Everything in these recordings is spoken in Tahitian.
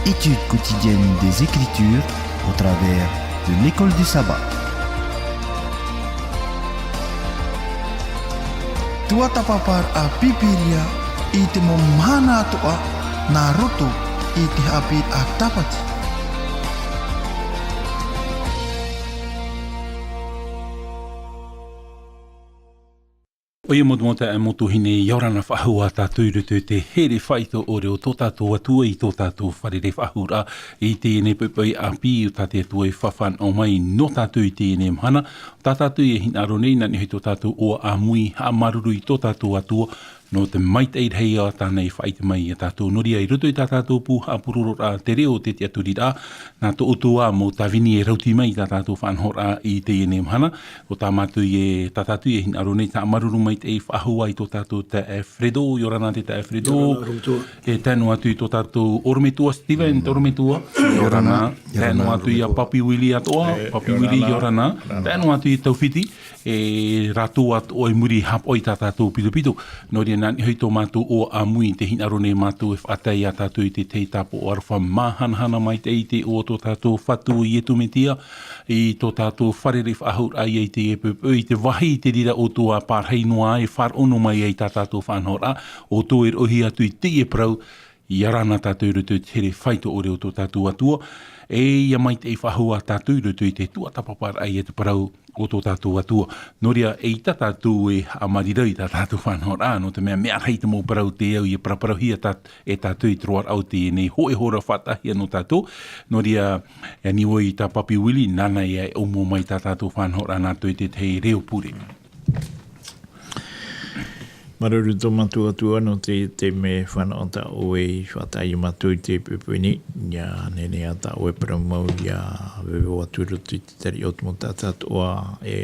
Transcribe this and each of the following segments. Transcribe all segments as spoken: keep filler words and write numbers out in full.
Étude quotidienne des Écritures au travers de l'école du sabbat. Tuatāpaparaʻa Pīpīria i te mau mahana atoʻa nā roto i te haʻapiʻiraʻa Tāpati. ʻOia mau tuahine, ʻia ora na faʻahou ā tātou i roto i te here faʻaitoʻore o tō tātou Atua i tō tātou fārerei faʻahou ra i teie nei poʻipoʻi ʻāpī o tā te Atua e fafanaʻo mai nō tātou i teie nei mahana. Tā tātou e hinaʻaro nei, nā niʻa hoʻi tō tātou ʻoaʻamui haʻamāuruuru i tō tātou Atua, nō te maitaʻi rahi ā tāna e faʻaʻite mai ia tātou. Nō reira, i roto i tā tātou pū haʻapurororaʻa, te reo, te tiʻaturiraʻa, nā tō ʻoutou ā mau tāvini e rauti mai i tā tātou faʻanahoraʻa i teie nei mahana. ʻO tā mātou e, tā tātou e hinaʻaro nei, haʻamāuruuru maitaʻi faʻahou ā i tō tātou taeaʻe Fredo, ʻia ora na te taeaʻe Fredo. ʻIa ora na, ʻorometua. E tae noa atu i tō tātou ʻorometua Steven, ʻorometua. ʻIa ora na. ʻIa ora na, ʻorometua. Tae noa atu ia Papi Willie atoʻa, Papi Willie, ʻia ora na. Tae noa atu ia Taufiti. E rātou atoʻa i muri i haʻapaʻo i tā tātou pitopito. Nō reira, nā niʻa hoʻi tō mātou ʻoaʻamui, tē hinaʻaro nei mātou e faʻatae ia tātou i te tahi tāpaʻo aroha māhanahana maitaʻi i te iʻoa o tō tātou Fatu Iesu Mesia, i tō tātou fārerei faʻahou ra ia i teie poʻipoʻi, i te vāhi i te reira ʻoutou ā pārahi noa e faʻaroʻo noa mai ai tā tātou faʻanahoraʻa, ʻoutou e roʻohia atu i teie parau, ʻia ora na tātou i roto i te here faʻaitoʻore o tō tātou Atua, e ʻia maitaʻi faʻahou ā tātou i roto i te tuatāpaparaʻa ia te parau o tō tātou Atua. Nō reira, eʻita tātou e haʻamāuruuru i tā tātou faʻanahoraʻa, nō te mea, mea rahi te mau parau tē au ʻia paraparauhia tā, e tātou i te roaraʻa o teie nei hōʻē hora faʻataʻahia nō tātou. Nō reira, e ani vau i tā Papi Willie, nāna ia e ʻōmua mai tā tātou faʻanahoraʻa nā roto i te tahi reo pure. Māuruuru tō mātou Atua nō te, te mea fānaʻo tā ʻoe i faʻataʻa ia mātou i teie poʻipoʻi nei, ʻia nehenehe ā tā ʻoe parau mau ʻia vevo atu i roto i te tariʻa o te mau taʻata atoʻa e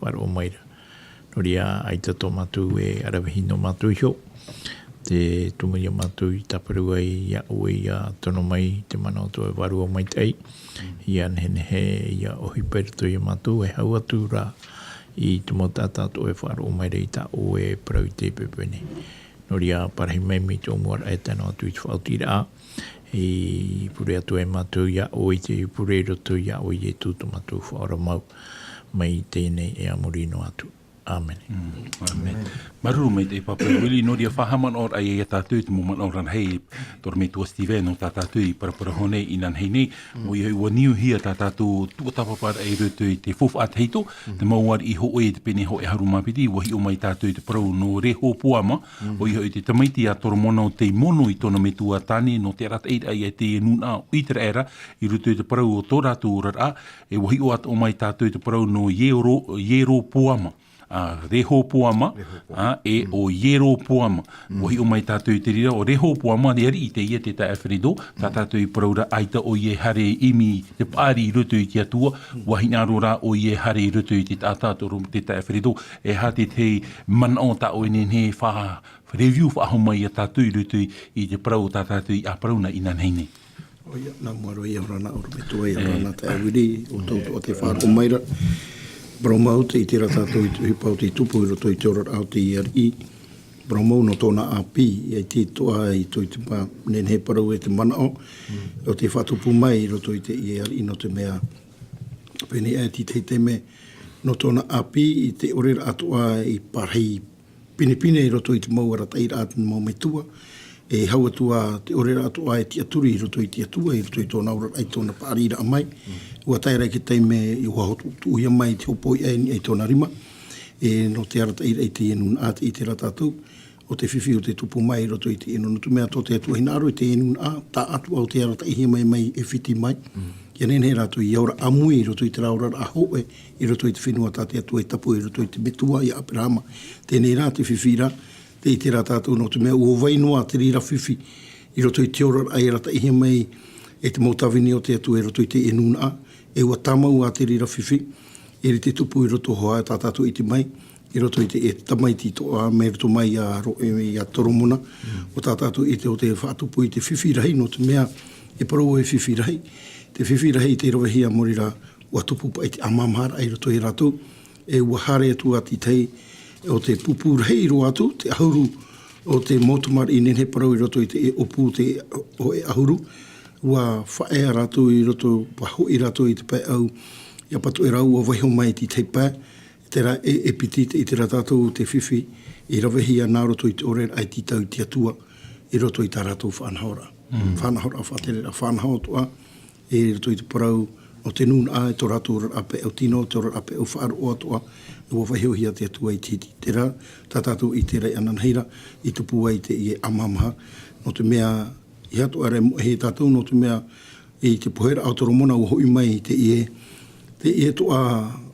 faʻaroʻo mai ra. Nō reira, ʻaita tō mātou e ʻaravihi nō mātou iho, te tumu ia mātou i tāparu ai ia ʻoe ʻia tono mai te mana o tō ʻoe Vārua Maitaʻi, ʻia nehenehe, ʻia ʻohipa i roto ia mātou, e hau atu ra i te mau taʻata atoʻa e faʻaroʻo mai ra i tā ʻoe parau i teie poʻipoʻi nei. Nō reira, parahi mai mai tō ʻoe mau ra e tae noa atu i te faʻaotiraʻa, i pure atu ai mātou ia ʻoe i te pure i roto ia ʻoe Iesu tō mātou Faʻaora mau, mai teie nei e a muri noa atu. ʻĀmene. Mm, ʻāmene. Māuruuru maitaʻi Papi Willie, nō reira, faʻahaʻamanaʻo ra ia tātou i te mau manaʻo rarahi, ʻorometua Steven, nō tā tātou i paraparau nei inanahi nei, ʻoia hoʻi, ʻua niuhia tā tātou tuatāpaparaʻa i roto i te faufaʻa tahito, te mau ariʻi hōʻē, te pene hōʻē ʻahuru mā piti, ʻua hiʻo mai tātou i te parau nō Rehopoama, ʻoia hoʻi te tamaiti a Toromona o Teimono i tōna metua tāne, nō te arataʻiraʻa ia i te nūnaʻa o Iteraera, i roto i te parau o tō rātou oraraʻa, e ʻua hiʻo atoʻa mai tātou i te parau nō Iero-, Ieropoama. ʻA, Rehopoama, ʻa, e ʻo Ieropoama. ʻUa hiʻo mai tātou i te reira, ʻo Rehopoama, te ariʻi teie te taeaʻe Fredo, tā tātou i parau ra ʻaita ʻoia e haere ʻimi i te paʻari i roto i te Atua, ʻua hinaʻaro rā ʻoia e haere i roto i te taʻata, tō te taeaʻe Fredo, e aha te tahi manaʻo tā ʻoe e nehenehe e faʻa-, review faʻahou mai ia tātou i roto i, i te parau o tā tātou i ʻāparau nā inanahi nei. ʻOia, nā mua roa, ʻia ora na ʻorometua, ʻia ora na taeaʻe Willie, ʻoutou atoʻa tē faʻaroʻo mai ra. Parau mau, tē ʻite ra tātou i te ʻohipa o te tupu i roto i te oraraʻa o te ariʻi. Parau mau nō tōna ʻāpī, ʻia ʻite atoʻa i tō i te pa-, nehenehe parau e te manaʻo, ʻo tē faʻatupu mai i roto i teie ariʻi nō te mea, pēneiaʻe te tahi taime, nō tōna ʻāpī i te ʻoreraʻa atoʻa i pārahi pinepine i roto i te mau arataʻiraʻa a te mau metua, e hau atu ā te ʻoreraʻa atoʻa e tiʻaturi i roto i te Atua, i roto i tōna oraraʻa, i tōna paʻariraʻa mai. ʻUa tae ra i te taime ʻua hotu-, tuʻuhia mai te hōpoiʻa i niʻa i tōna rima. E nō te arataʻiraʻa i teie nūnaʻa, tē ʻite ra tātou, ʻo te fifi ʻo tē tupu mai i roto i teie nūnaʻa, nō te mea tō te Atua hinaʻaro i teie nūnaʻa, taʻatoʻa ʻo tē arataʻihia mai, mai e fiti mai. ʻIa nehenehe rātou ʻia ora ʻāmui i roto i terā oraraʻa hōʻē, i roto i te fenua tā te Atua i tapu i roto i te metua ia ʻAperahama. Teie rā te fifi ra, tē ʻite ra tātou nō te mea ʻua vai noa te reira fifi i roto i te oraraʻa i arataʻihia mai e te mau tāvini o te Atua i roto i teie nūnaʻa, e ʻua tāmau ā te reira fifi, e rite tupu i roto hoʻi tā tātou i ʻite mai, i roto i te, e tamaiti atoʻa, mai roto mai ia Ro-, ia Toromona, ʻo tā tātou i ʻite ʻo tē faʻatupu i te fifi rahi, nō te mea, e parau ʻoe fifi rahi, te fifi rahi tē ravehia i muri ra, ʻua tupu paʻi te ʻāmāmāraʻa i roto ia rātou, e ʻua haere atu ā te tahi, ʻo te pupu rahi roa atu, te ʻahuru, ʻo te mau tamariʻi nehenehe parau i roto i te ʻōpū, te hōʻē ʻahuru, Ua faʻaea rātou i roto, ua hoʻi rātou i te pae ʻau, ʻia patu e rā ua vaiho mai i te tahi pae, terā e, e piti te, i terā tātou te fifi, i ravehia nā roto i te ʻore raʻa i te tau i te Atua, i roto i tā rātou faʻanahoraʻa. Faʻanahoraʻa, faʻatereraʻa, faʻanaho atoʻa, i roto i te parau, o te nūnaʻa, e tō rātou oraraʻa pae ʻau tino, tō oraraʻa pae ʻau faʻaroʻo atoʻa, ua vaihohia te Atua i te hiti. Terā, tā tātou i te rai ananahi ra, i tupu ai teie ʻamahamaha, nō te mea, ʻeiaha atoʻa ra e moʻehia tātou, nō te mea, i te poheraʻa o Toromona, ua hoʻi mai teie, teie toʻa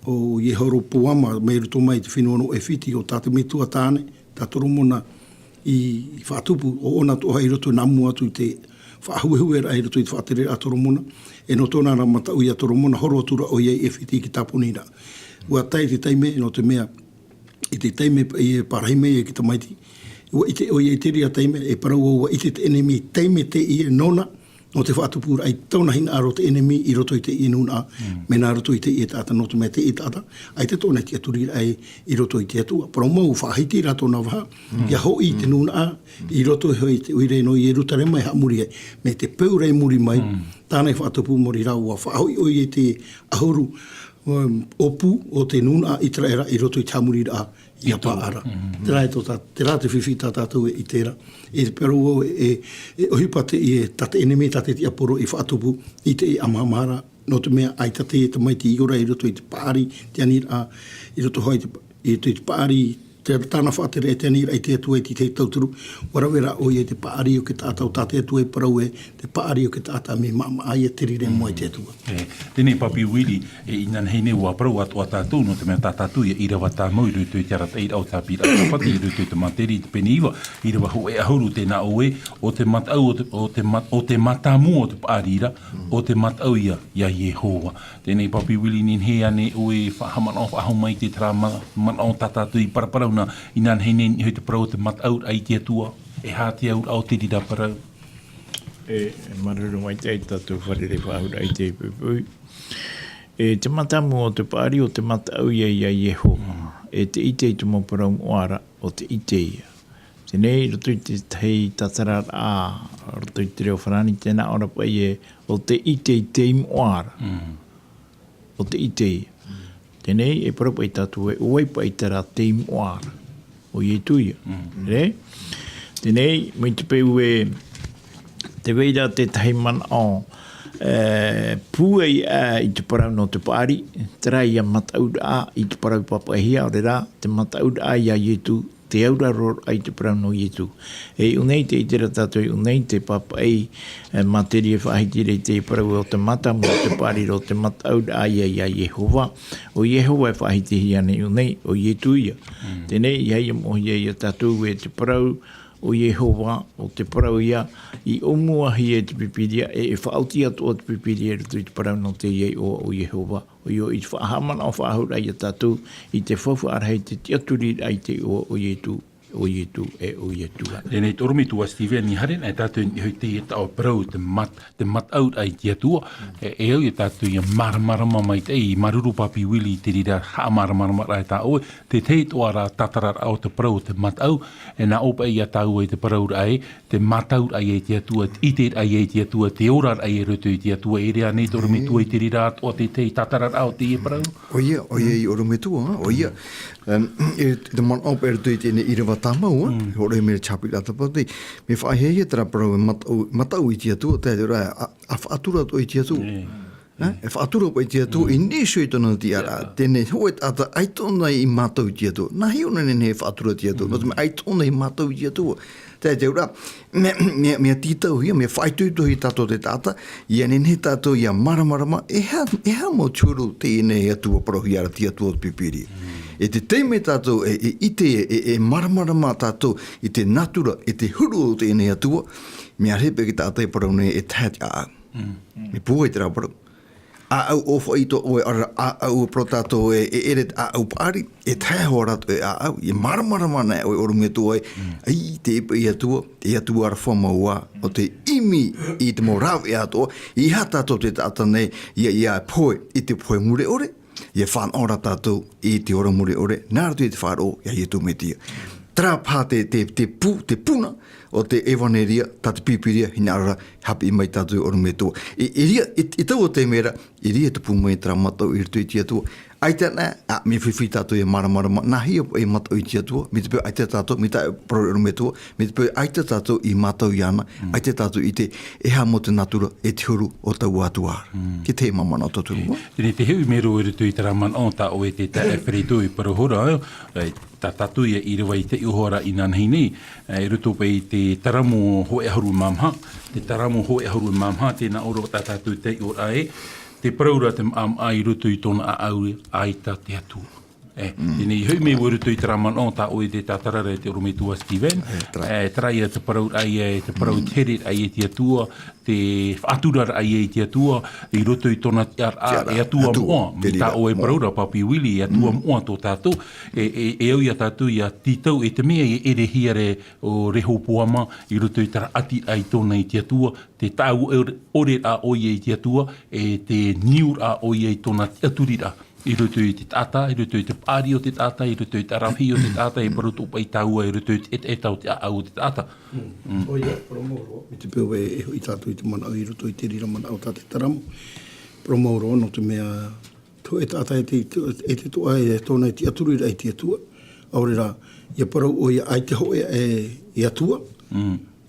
o Ieropoama, mai roto mai i te fenua nō ʻAifiti, ʻo tā te metua tāne, tā Toromona i, i faʻatupu, ʻo ʻōna toʻa i roto nā mua atu i te faʻahuehueraʻa i roto i te faʻatereraʻa a Toromona, e nō tōna ra mataʻu ia Toromona, horo atu ra ʻoia i ʻAifiti i te tāponiraʻa. Ua tae te taime, nō te mea, i te taime paʻi e parahi mai ai te tamaiti, ua ʻite ʻoia i te reira taime, e parau ua ʻite te ʻenemi taime teie nōna, nō te faʻatupuraʻa i tōna hinaʻaro te ʻenemi i roto i teie nūnaʻa, mea nā roto i teie taʻata, nō te mea teie taʻata, ʻaita tōna tiʻaturiraʻa i, i roto i te Atua. Parau mau, faʻahiti rā tōna vaha, ʻia hoʻi i te nūnaʻa, i roto iho i te ʻoire nō Ierutarema e haʻamori ai. Mai te peu ra i muri mai, tāna i faʻatupu, maori rā, ua faʻahoʻi ʻoia i te ʻahuru, um, ʻōpū o te nūnaʻa ʻĪteraʻera i roto i te haʻamoriraʻa ʻia paʻari. Terā e tō tā, terā te fifi tā tātou e ʻite ra. E te parau e, e, e ʻohipa teie, tā te ʻenemi, tā te tiaporo i faʻatupu i teie ʻamahamaha ra, nō te mea ʻaita te tamaiti i ora i roto i te paʻari, te aniraʻa, i roto hoʻi i te, i roto i te paʻari, te, tāna faʻatere e te aniraʻa i te Atua i te tahi tauturu, ua rave rā ʻoia i te paʻari o te taʻata, ʻo tā te Atua i parau ē, te paʻari o te taʻata mea maʻamaʻa ia te rire i mua i te Atua. E, teie nei Papi Willie, e, inanahi nei ua parau atoʻa tātou, nō te mea tā tātou ʻia ʻīrava tāmau i roto i te arataʻiraʻa o te haʻapiʻiraʻa Sāpate, i roto i te Māteri, i te pene iva, ʻīrava hōʻē ʻahuru tē nā ʻō ē, ʻo te mataʻu, ʻo te, ʻo te ma-, ʻo te mātāmua o te paʻari ra, ʻo te mataʻu ia, ia Iehova. Teie nei Papi Willie, nehenehe ānei ʻoe e faʻahaʻamanaʻo, faʻahou mai i terā ma-, manaʻo tā tātou i paraparau na, inanahi nei i niʻa i te parau o te mataʻuraʻa i te Atua, e aha te auraʻa o te reira parau? E, e māuruuru maitaʻi tātou fārerei faʻahou ra i teie poʻipoʻi. E te mātāmua o te paʻari, ʻo te mataʻu ia, ia Iehova. E te ʻite i te mau parau moʻa ra, ʻo te ʻite ia. Teie nei, i roto i te tahi tātararaʻa, i roto i te reo Farāni, tē nā ʻō ra paʻi ē, ʻo te ʻite i te moʻa ra. ʻO te ʻite ia. Teie nei, e parau paʻi tātou ē, ʻo vai paʻi terā tei moʻa ra? ʻO Ietu ia. Nē? Teie nei, mai te peu ē, tē vai ra te tahi manaʻo, e, pūai aʻe i te parau nō te paʻari, terā ia mataʻuraʻa i te parau i pāpaʻihia, ʻaore rā, te mataʻuraʻa ia Ietu, te auraro raʻa i te parau nō Ietu. E iʻu nei, tē ʻite ra tātou i iʻu nei, te pāpaʻi, e, Māteri e faʻahiti ra i te parau ʻo te mātāmua o te paʻari ra, ʻo te mataʻuraʻa ia, ia Iehova. ʻO Iehova e faʻahitihia nei i iʻu nei, ʻo Ietu ia. Teie nei, ʻeiaha ia moʻehia ia tātou ē te parau ʻo Iehova, ʻo te parau ia i ʻōmuahia e te Pīpīria, e, e faʻaoti atoʻa te Pīpīria i roto i te parau nō teie iʻoa ʻo Iehova. ʻOia hoʻi, i te faʻahaʻamanaʻo faʻahou ra ia tātou i te faufaʻa rahi, te tiʻaturiraʻa i te iʻoa ʻo Ietu, ʻo Ietu, e ʻo Ietu ra. Teie nei, te ʻorometua Steven, i haere nei tātou i niʻa i teie taʻo parau, te mat-, te mataʻuraʻa i te Atua, e, e au ia tātou ʻia māramarama maitaʻi, māuruuru Papi Willie i te reira haʻamāramarama ra e tā ʻoe, te tahi atoʻa ra tātararaʻa o te parau o te mataʻu, e nā ʻō paʻi ia tāua i te parauraʻa ē, te mataʻuraʻa ia i te Atua, te ʻiteraʻa ia i te Atua, te oraraʻa ia i roto i te Atua, e ʻere ānei te ʻorometua i te reira atoʻa te, te tātararaʻa o teie parau? ʻOia, ʻoia i ʻorometua, ʻoia. Em, e te manaʻo paʻi i roto i teie nei ʻīrava tāmau, e, hōroʻahia mai i te haʻapiʻiraʻa Sāpate, mea faʻahiahia terā parau ē mataʻu, mataʻu i te Atua, tae te reira, a, a faʻatura atoʻa i te Atua. E, e faʻatura paʻi i te Atua, i niʻa iho i tōna tiʻaraʻa. Teie nei, hōʻē taʻata ʻaita ʻōna i mātau i te Atua. Nā hea ʻōna e nehenehe e faʻatura i te Atua? Nō te mea ʻaita ʻōna i mātau i te Atua. Tae te reira, mea, mea, mea tītauhia, mea faʻaitoitohia tātou te taʻata, ʻia nehenehe tātou ʻia māramarama, e aha, e aha mau te huru o teie nei Atua parauhia ra, te Atua o te Pīpīria. E te taime tātou e, e ʻite, e, e māramarama tātou i te natura, e te huru o teie nei Atua, mea ʻārepe te taʻata e parau nei e tahe te ʻāʻau. Mea pūai terā parau. ʻĀʻau ʻōfaʻi tō ʻoe, ʻaore rā ʻāʻau, parau tātou ē, e ʻere te ʻāʻau paʻari, e tahe hoʻi rātou e ʻāʻau, ʻia māramarama ana ʻoe ʻorometua ē, ʻaita e paʻi Atua, e Atua aroha mau ā, ʻo tē ʻimi i te mau rāveʻa atoʻa, ʻeiaha tātou te taʻata nei, ʻia, ʻia pohe i te pohe mure ʻore, ʻia fānaʻo ra tātou i te ora mure ʻore, nā roto i te faʻaroʻo ia Ietu Metia. Terā paha te, te, te pū, te puna o te ʻevaneria, tā te Pīpīria, hinaʻaro ra, haʻapiʻi mai tātou e ʻorometua. I, i reira, i, i taua taime ra, i reira e tupu mai terā mataʻu i roto i te Atua. ʻAita na, ā, mea fifi tātou e māramarama, nāhea paʻi e mataʻu i te Atua, mai te peu ʻaita tātou, mai tā e parau ra e ʻorometua, mai te peu ʻaita tātou i mātau iāna, ʻaita tātou i ʻite, e aha mau te natura, e te huru o taua Atua ra. Te tahi mau manaʻo tō turu. Teie te hoʻi mero i roto i terā manaʻo tā ʻoe e te taeaʻe Ferito i parau ra, e, tā tātou ia i rave i te iʻoa ra inanahi nei, e, i roto paʻi i te Taramo hōʻē ʻahuru mā maha, te Taramo hōʻē ʻahuru mā maha, tē nā ʻō ra tā tātou taiʻoraʻa ē, te parau ra te maʻamaʻa i roto i tōna ʻāʻau, ʻaita te Atua. E, teie hoʻi mea i roto i terā manaʻo tā ʻoe e te tātara ra e te ʻorometua Steven. E, terā. E, terā ia te parau ra ia, e te parau te here ra ia i te Atua, te faʻatura ra ia i te Atua, i roto i tōna tiʻaraʻa, tiʻaraʻa, e Atua, Atua moʻa, mai tā ʻoe e parau ra, Papi Willie, e Atua moʻa tō tātou, e, e, e au ia tātou ia tītau, e te mea e ʻerehia ra ʻo Rehopoama, i roto i terā ʻati ra i tōna i te Atua, te tāʻu ʻore, ʻore ra ʻoia i te Atua, e te niu ra ʻoia i tōna tiʻaturiraʻa. I roto i te taʻata, i roto i te paʻari o te taʻata, i roto i te aravihi o te taʻata, e parau atoʻa paʻi tāua i roto i te ʻetaʻeta o te ʻāʻau o te taʻata. ʻOia, parau mau roa, mai te peu ē, e hoʻi tātou i te manaʻo i roto i te reira manaʻo tā te Taramo. Parau mau roa, nō te mea, te hōʻē taʻata e te, e te toʻa, e tōna tiʻaturiraʻa i te Atua. ʻAore rā, ʻia parau ʻoia ʻaita hōʻē e, e Atua.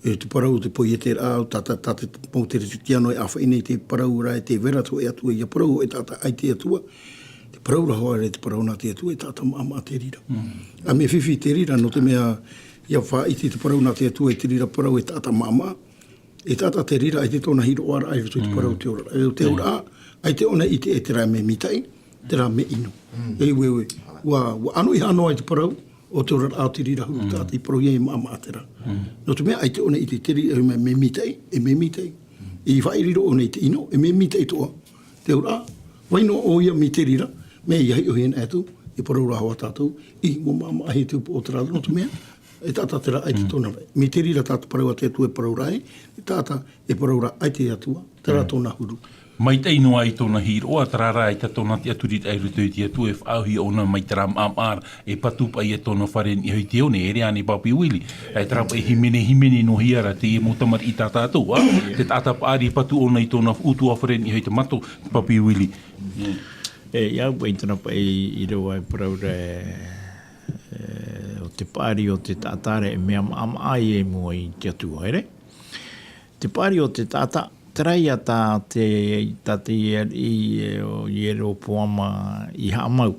E te parau, te poieteraʻa, tā, tā, tā te mau Kerisetiano e ʻāfaʻi nei te parau ra, e te vera te hōʻē Atua, ʻia parau hōʻē taʻata ʻaita e Atua. Te parau ra hoʻi ra, te parau nā te Atua, e taʻata maʻamaʻa te reira. ʻA mea fifi te reira, nō te mea, ʻia faʻaʻite te parau nā te Atua, e te reira parau e taʻata maʻamaʻa. E taʻata te reira, ʻaita tōna hiroʻaraʻa i roto i te parau o te oraraʻa. E te oraraʻa, ʻaita ʻōna i ʻite e terā mea mītaʻi, terā mea ʻino. E ue, ue, ua, ua ʻano ʻia noa i te parau, o te oraraʻa o te reira huru taʻata i parau ia e maʻamaʻa terā. Nō te mea, ʻaita ʻōna i ʻite i te reira, e mea, mea mītaʻi, e mea mītaʻi. I faʻaʻite riro ʻōna i te ʻino, e mea mītaʻi atoʻa. Te oraraʻa, vai noa ʻoia mai te reira, mea ia hiʻo hia atu, e parau ra hoʻi tātou, ʻī, ua maʻamaʻa hia te upoʻo o terā, nō te mea, e taʻata terā ʻaita tōna. Mai te reira tā te parau a te Atua e parau ra ē, e taʻata e parau ra ʻaita e Atua, terā tōna huru. Maitaʻi noa i tōna hiroʻa, terā rā ʻaita tōna tiʻaturiraʻa i roto i te Atua, e faʻaauhia ʻōna mai terā maʻamaʻa ra, e patu paʻi ia tōna fare i niʻa i te one, e ʻere ānei Papi Willie. E terā paʻi hīmene, hīmene noa hia ra, teie mau tamariʻi tā tātou, ā, te taʻata paʻari patu ʻōna i tōna ʻutuāfare i niʻa i te mato, Papi Willie. E, ʻia au paʻi i tōna paʻi i reira e parau ra, e, o te paʻari o te taʻata ra, e mea maʻamaʻa ia i mua i te Atua, ʻere? Te paʻari o te taʻata, terā ia tā te, tā te ariʻi, e, o Ieropoama i haʻamau.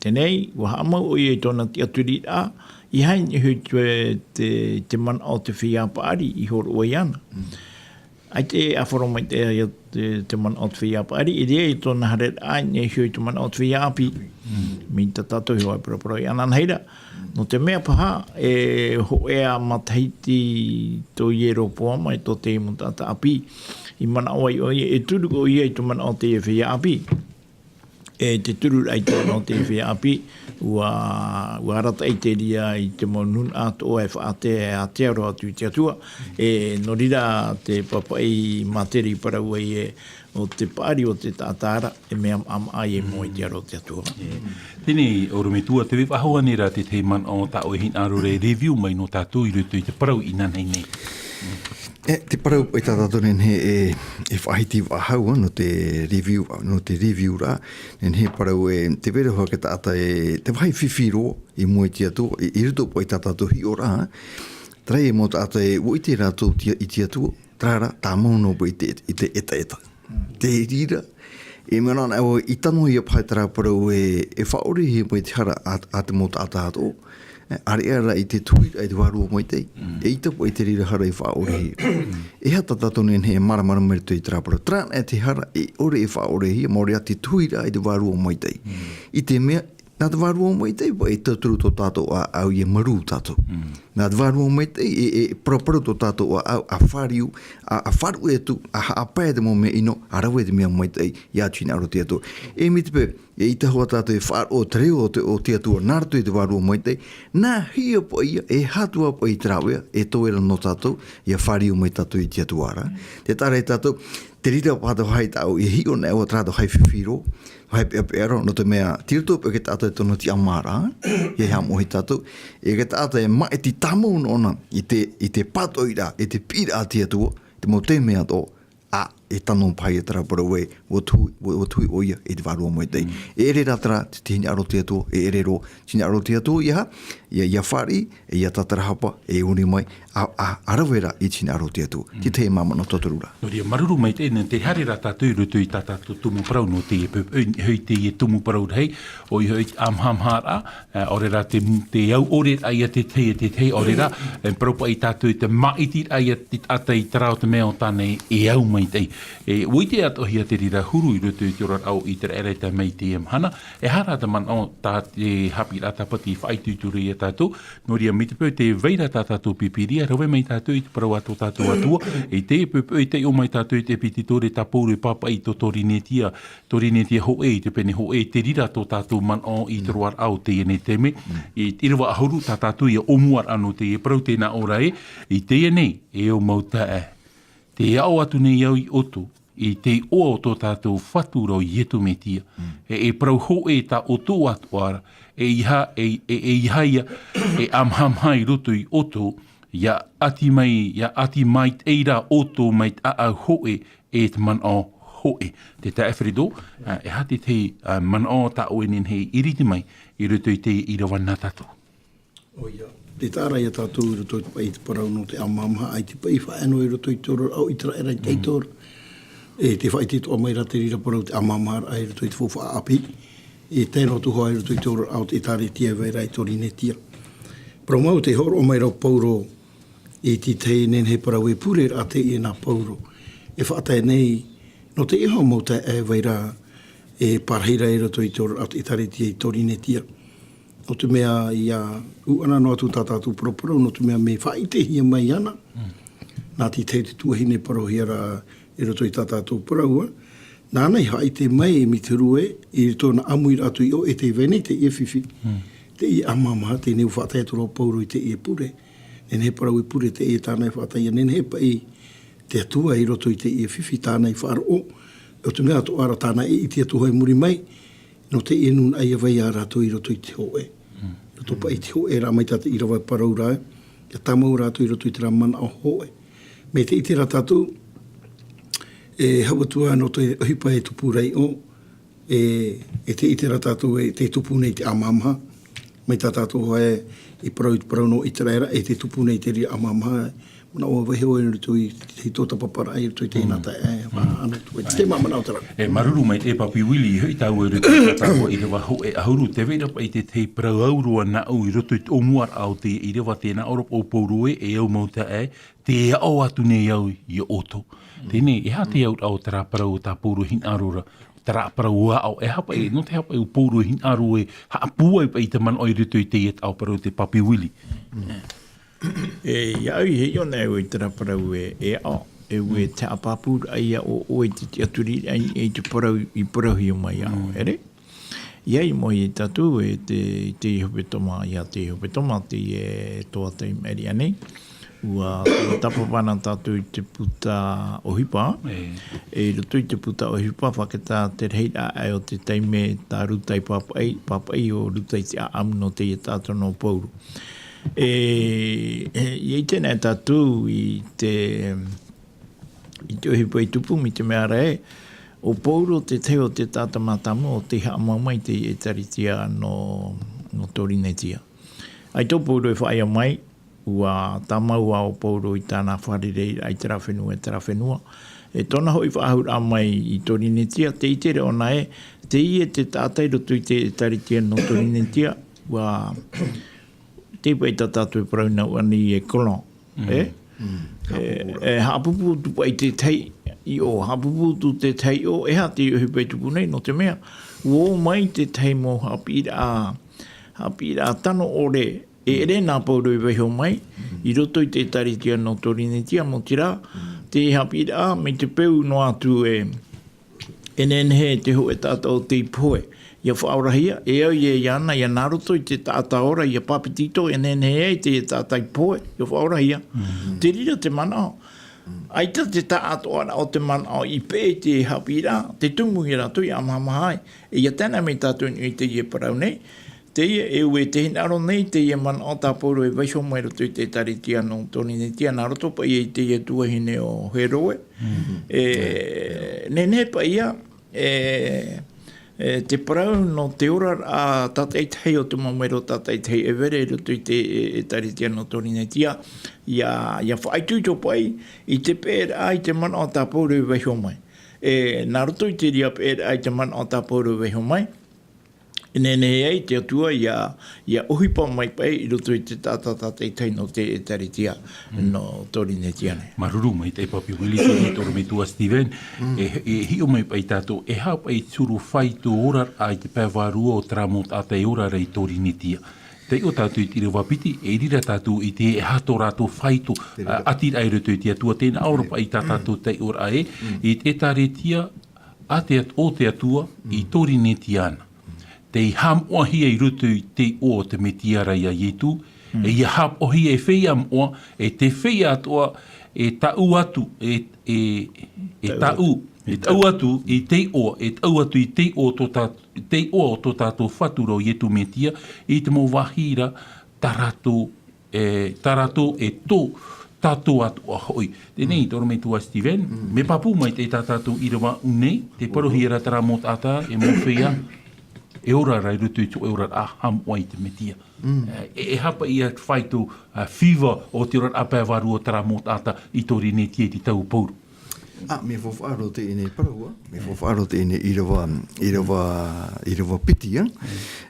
Teie nei, ua haʻamau ʻoia i tōna tiʻaturiraʻa, ʻeiaha i niʻa iho i te, te, te manaʻo o te feiā paʻari i hōroʻa iāna. ʻAita e ʻāfaro maitaʻi ia te, te manaʻo o te feiā paʻari, i reira i tōna haereraʻa i niʻa iho i te manaʻo o te feiā ʻāpī. Mai tā tātou e paraparau iāna, nā reira. Nō te mea paha, e hōʻē matahiti tō Ieropoama, e tō te mau taʻata ʻāpī, i manaʻo ai ʻoia, e turu ʻoia i te manaʻo o te feiā ʻāpī. E te turu ra i te manaʻo o te feiā ʻāpī, ua, ua arataʻi te reira i te mau nūnaʻa atoʻa e faʻaātea, e ātea roa atu i te Atua. E nō reira te pāpaʻi Māteri i parau ai ē, o te paʻari o te taʻata ra, e mea maʻamaʻa ia i mua i te aro o te Atua. Teie nei, ʻorometua, tē vai faʻahou ānei ra te tahi manaʻo tā ʻoe e hinaʻaro ra e review mai nō tātou i roto i te parau inanahi nei. E, te parau paʻi tā tātou nehenehe e, e faʻahiti faʻahou, ā, nō te review, nō te review ra, nehenehe e parau ē, tē vai ra hoʻi te taʻata e, te vāhi fifi roa i mua i te Atua, i, i roto paʻi tā tātou hiʻoraʻa, ā. Terā ia mau taʻata e, ʻua ʻite rātou te, i te Atua, terā rā, tāmau noa paʻi i te, i te ʻetaʻeta. Te reira, e mea nā, nā, i tano ia paha terā parau ē, e faʻaʻorehia mai te hara a, a te mau taʻata atoʻa. E, ʻāreʻa rā i te tuiraʻa i te Vārua Maitaʻi. E ʻaita paʻi te reira hara i faʻaʻorehia. E aha tā tātou nehenehe e māramarama i roto i terā parau? Terā e te hara e ʻore e faʻaʻorehia, maori ā te tuiraʻa i te Vārua Maitaʻi. I te mea, nā te Vārua Maitaʻi paʻi e tauturu tō tātou ʻāʻau ʻia marū tātou. Nā te Vārua Maitaʻi e, e paraparau tō tātou ʻāʻau, ʻa fāriu, ʻa, ʻa faʻaruʻe atu, ʻa haʻapae te mau mea ʻino, ʻa rave te mea maitaʻi, ʻia atu i hinaʻaro o te Atua. E mai te peu, eʻita hoʻi tātou e faʻaroʻo te reo o te, o te Atua nā roto i te Vārua Maitaʻi, nāhea paʻi ïa, e aha atu ā paʻi te rāveʻa e toe ra nō tātou, ʻia fāriu mai tātou i te Atua ra. Tē taʻa ra ia tātou, Te reira paha te vāhi tāʻu, e hiʻo nei au terā te vāhi fifi roa, vāhi peʻapeʻa roa, nō te mea, tei roto paʻi te taʻata i tōna tiʻamāraʻa, e haʻamoʻe tātou, e te taʻata e māʻiti tāmau nōna, i te, i te pātoʻiraʻa, i te piʻiraʻa a te Atua, te mau taime atoʻa, ā, e tano paha ia terā parau ē, ʻua tuʻu, ʻua, ʻua tuʻu ʻoia i te vārua maitaʻi. E ʻere rā terā, te, te hinaʻaro o te Atua, e ʻere roa, te hinaʻaro o te Atua, ʻia, ʻia, ʻia fāriʻi, e ʻia tātarahapa, e ʻori mai, ā, ā, ā rave ra i te hinaʻaro o te Atua. Te tahi māmā nō Totorura. Nō reira, māuruuru maitaʻi, nō te haere ra tātou i roto i tā tātou tumu parau nō teie poʻipoʻi, hoʻi teie tumu parau rahi, ʻoia hoʻi te ʻāmahamaharaʻa, ā, ʻaore rā te, te au ʻore ra ia te tahi, te tahi, ʻaore rā, e parau paʻi tātou i te māʻiti ra ia te taʻata i terā o te mea o tāna e au maitaʻi. E, ʻua ʻite atoʻa hia te reira huru i roto i te oraraʻa o Iteraera i tae mai i teie mahana, e aha rā te manaʻo tā te haʻapiʻiraʻa tāpati i faʻaitoito ra ia tātou, nō reira mai te peu tē vai ra tā tātou Pīpīria, rave mai tātou i te parau a tō tātou Atua, i teie poʻipoʻi taiʻo mai tātou i te ʻepititore tā Pauro i pāpaʻi i tō Torinetia, Torinetia hōʻē i te pene hōʻē, te reira tō tātou manaʻo i te roaraʻa o teie nei taime, i te ʻīrava ʻahuru tā tātou ia ʻōmuaraʻa nō teie parau tē nā ʻō ra ē, i teie nei, e au mau taeaʻe, tē aʻo atu nei au ia ʻoutou, i te iʻoa o tō tātou Fatu ra ʻo Iesu Mesia. E, e parau hōʻē tā ʻoutou atoʻa ra, e ʻeiaha, e, e, e ʻeiaha ia, e ʻāmahamaha i roto ia ʻoutou, ʻia ʻati mai, ʻia ʻati maitaʻi ra ʻoutou mai te ʻāʻau hōʻē, e te manaʻo hōʻē. Te taeaʻe Fredo, ā, e aha te tahi, ā, manaʻo tā ʻoe e nehenehe e ʻiriti mai, i roto i te ʻīrava nā tātou. ʻOia. Tē taʻa ra ia tātou i roto i te paʻi te parau nō te ʻāmahamaha, ʻaita paʻi faʻaea noa i roto i te oraraʻa o Iteraera i te ʻaito ra. E tē faʻaitoitoa mai ra te reira parau te ʻāmahamaharaʻa i roto i te faufaʻa ʻāpī. E tae noa atu hoʻi i roto i te oraraʻa o te ʻĒtārētia e vai ra i Torinetia. Parau mau tē hōroʻa mai ra ʻo Pauro i te tahi e nehenehe parau e pure ra teie nā Pauro. E faʻatae nei, nō teie hoʻi mau taeaʻe e vai ra e parahi ra i roto i te oraraʻa o te ʻĒtārētia i Torinetia. Nō te mea ʻia ʻūʻana noa atu tā tātou paraparau, nō te mea mea faʻaʻitehia mai ana. Nā te tahi te tuahine parauhia ra i roto i tā tātou parau, ā. Nāna i faʻaʻite mai e Mīturu ē, i tōna ʻāmuiraʻa atu i ʻō, e tē vai nei teie fifi. Teie ʻāmahamaha, teie nei ʻua faʻatae atu ra ʻo Pauro i teie pure. Nehenehe parau e pure teie tāna e faʻatae, nehenehe paʻi te Atua i roto i teie fifi tāna i faʻaroʻo. Nō te mea atoʻa ra tāna e ʻite atu hoʻi i muri mai, nō teie nūnaʻa ʻia vai ia rātou i roto i te hōʻē. Roto paʻi i te hōʻē ra mai tā te ʻīrava parau ra, ʻia tāmau rātou i roto i terā manaʻo hōʻē. Mai te ʻite ra tātou, e hau atu ā nō te ʻohipa e tupu ra i ʻō, e, e te ʻite ra tātou e tē tupu nei te ʻāmahamaha. Mai tā tātou hoʻi i parau i te parau nō Iteraera, e tē tupu nei te reira ʻāmahamaha, manaʻo vaiho i roto i te tōtapaparaʻa, i roto i te hina tae, e, ma, ano tu, e te manaʻo terā. E māuruuru maitaʻi Papi Willie, hoʻi tāua i roto i tā tāua ʻīrava hōʻē ʻahuru, tē vai ra paʻi te tahi parau au roa nāʻu i roto i te ʻōmuaraʻa o te ʻīrava tē nā ʻō ra paʻi ʻo Pauro ē, e au mau taeaʻe, tē aʻo atu nei au ia ʻoutou. Teie nei, e aha te auraʻa o terā parau tā Pauro e hinaʻaro ra, terā parau aʻo, e aha paʻi, nō te aha paʻi ʻo Pauro e hinaʻaro e haʻapūai paʻi i te manaʻo i roto i teie taʻo parau te Papi Willie. E, iāʻu i hiʻo nei au i terā parau ē, e aʻo, e ʻua te haʻapāpūraʻa ia ʻo, ʻo ʻoe i te tiʻaturiraʻa i, i te parau, i parauhia mai aʻo, ʻere? ʻIa, i moʻe ia tātou, e te, te hepetoma, ʻia te hepetoma, teie toa taime ʻāreʻa nei. ʻUa, ʻua tāpapa na tātou i te puta ʻohipa. E, i roto i te puta ʻohipa, fakatā te rahiraʻa o te taime tā Ruta i pāpaʻi, pāpaʻi ʻo Ruta i te ʻāʻamu nō teie taʻata nō Pauro. E, e, ʻia ʻite nei tātou i te, i te ʻohipa i tupu mai te mea ra ē, ʻo Pauro te tahi o te taʻata mātāmua ʻo tei haʻamau mai i te ʻĒtārētia nō, nō Torinetia. ʻAita ʻo Pauro e faʻaea mai, ʻua tāmau ā ʻo Pauro i tāna fārereiraʻa i terā fenua, i terā fenua. E tōna hoʻi faʻahouraʻa mai i Torinetia, tē ʻite ra ʻōna ē, teie te taʻata i roto i te ʻĒtārētia nō Torinetia, ʻua, tei paʻi tā tātou e parau nā ʻua nei e colon, e? E, e, haʻapūpū atu paʻi te tahi i ʻō, haʻapūpū atu te tahi i ʻō, e aha te ʻohipa e tupu nei, nō te mea, ʻua ō mai te tahi mau haʻapiʻiraʻa, haʻapiʻiraʻa tano ʻore, e ʻere nā Pauro i vaiho mai, i roto i te ʻĒtārētia nō Torinetia, nō te reira, te haʻapiʻiraʻa, mai te peu noa atu e, e nehenehe te hōʻē taʻata ʻo tei pohe, ʻia faʻaorahia, e au ia iāna, ʻia nā roto i te taʻata ora, ʻia pāpetito, e nehenehe ai te taʻata i pohe, ʻia faʻaorahia. Te reira te manaʻo, ʻAita te taʻatoʻaraʻa o te manaʻo i peʻe i te haʻapiʻiraʻa, te tumu ia rātou i ʻāmahamaha ai. E ia tae noa mai tātou i niʻa i teie parau nei, teie e ʻua e te hinaʻaro nei, teie manaʻo tā Pauro e vaiiho mai i roto i te ʻĒtārētia nō Torinetia, nā roto paʻi i teie tuahine ʻo Hēroe. E, nehenehe paʻi ia, e, e, te parau nō te oraraʻa tātaʻitahi o te mau melo tātaʻitahi e vere i roto i te, e, ʻĒtārētia nō Torinetia, ia, ia faʻaitoito paʻi i te peʻeraʻa i te manaʻo tā Pauro e vaiiho mai. E, nā roto i te reira peʻeraʻa i te manaʻo tā Pauro e vaiiho mai, e nehenehe ai te Atua ia, ia ʻohipa mai paʻi i roto i te taʻata tātaʻitahi nō te ʻĒtārētia nō Torinetia nei. Māuruuru maitaʻi Papi Willie, tō ʻorometua Steven, e, e hiʻo mai paʻi tātou, e aha paʻi te huru faito oraraʻa i te pae vārua o terā mau taʻata e ora ra i Torinetia. Taiʻo tātou i te ʻīrava piti, e riro tātou i te, e aha tō rātou faito, ā, ʻātīraʻa i roto i te Atua, tē nā ʻō ra paʻi tā tātou taiʻoraʻa ē, i te ʻĒtārētia, a te At-, o te Atua, i Torinetia na. Tei haʻamoʻahia i roto i te iʻoa o te Metia ra ia Ietu, e ia haʻapaʻohia e feiā moʻa, e te feiā atoʻa, e taʻu atu, e, e, e taʻu, e taʻu atu i te iʻoa, e taʻu atu i te iʻoa o tō tā-, te iʻoa o tō tātou Fatu ra ʻo Ietu Metia, i te mau vāhi ra, tā rātou, e, tā rātou e tō tātou atoʻa hoʻi. Teie nei, tō ʻorometua Steven, mea pāpū maitaʻi tā tātou ʻīrava ʻū nei, tē parauhia ra terā mau taʻata, e mau feiā, e ora ra i roto i te hōʻē oraraʻa haʻamoʻa i te Metia. E, e aha paʻi ia faito, ā, fever o te oraraʻa pae vārua o terā mau taʻata i Torinetia i te tau o Pauro. Ā, mea faufaʻa roa teie nei parau, ā. Mea faufaʻa roa teie nei ʻīrava, ʻīrava, ʻīrava piti, ā.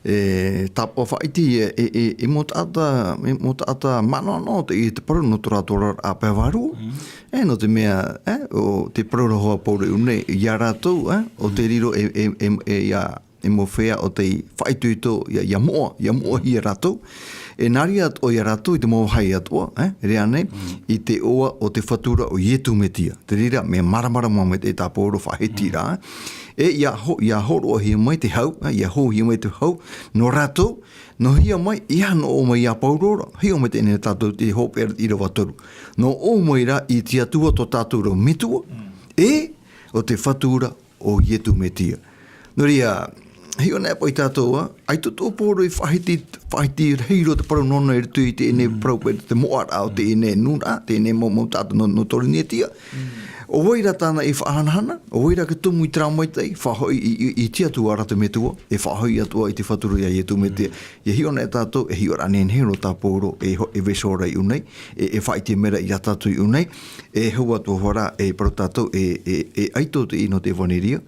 E, tāpaʻo faʻaʻite, e, e, e mau taʻata, e mau taʻata manaʻonaʻo teie te parau nō tō rātou oraraʻa pae vārua. E, nō te mea, e, ʻo te parau ra hoʻi a Pauro i ʻō nei, ia rātou, e, ʻo te riro e, e, e, e, ia, e mau feiā ʻo tei faʻaitoito, ia, ia moʻa, ia moʻahia rātou. E nā reira atoʻa ia rātou i te mau vāhi atoʻa, e, reira nei, i te iʻoa o te Fatu ra ʻo Ietu Metia. Te reira, mea māramarama maitaʻi tā Pauro faʻahiti ra, e, ia ho-, ia hōroʻahia mai te hau, e, ia hōhia mai te hau, nō rātou, noa mai, ʻeiaha nō ʻō mai ia Pauro ra, hiʻo mai teie nei tātou te hopeʻa ʻīrava toru. Nō ʻō mai ra i te Atua tō tātou ra Metua, e, ʻo te Fatu ra ʻo Ietu Metia. Nō reira, hiʻo anaʻe paʻi tātou, ā, ʻaita atoʻa Pauro i faʻahiti, faʻahiti rahi roa te parau nōna i roto i teie nei parau paʻi te moʻaraʻa o teie nei nūnaʻa, teie nei mau, mau taʻata nō, nō Torinetia. ʻO vai ra tāna i faʻahanahana, ʻo vai ra te tumu i terā maitaʻi, faʻahoʻi i, i, i te Atua ra te Metua, e faʻahoʻi atoʻa i te Fatu ra ia Ietu Metia. ʻIa hiʻo anaʻe tātou, e hiʻoraʻa nehenehe roa tā Pauro, e ho-, e vaiiho ra i ʻō nei, e, e faʻaʻite mai ra ia tātou i ʻō nei, e hau atoʻa hoʻi ra, e parau tātou, e, e, e ʻaito teie nō te ʻevanelia,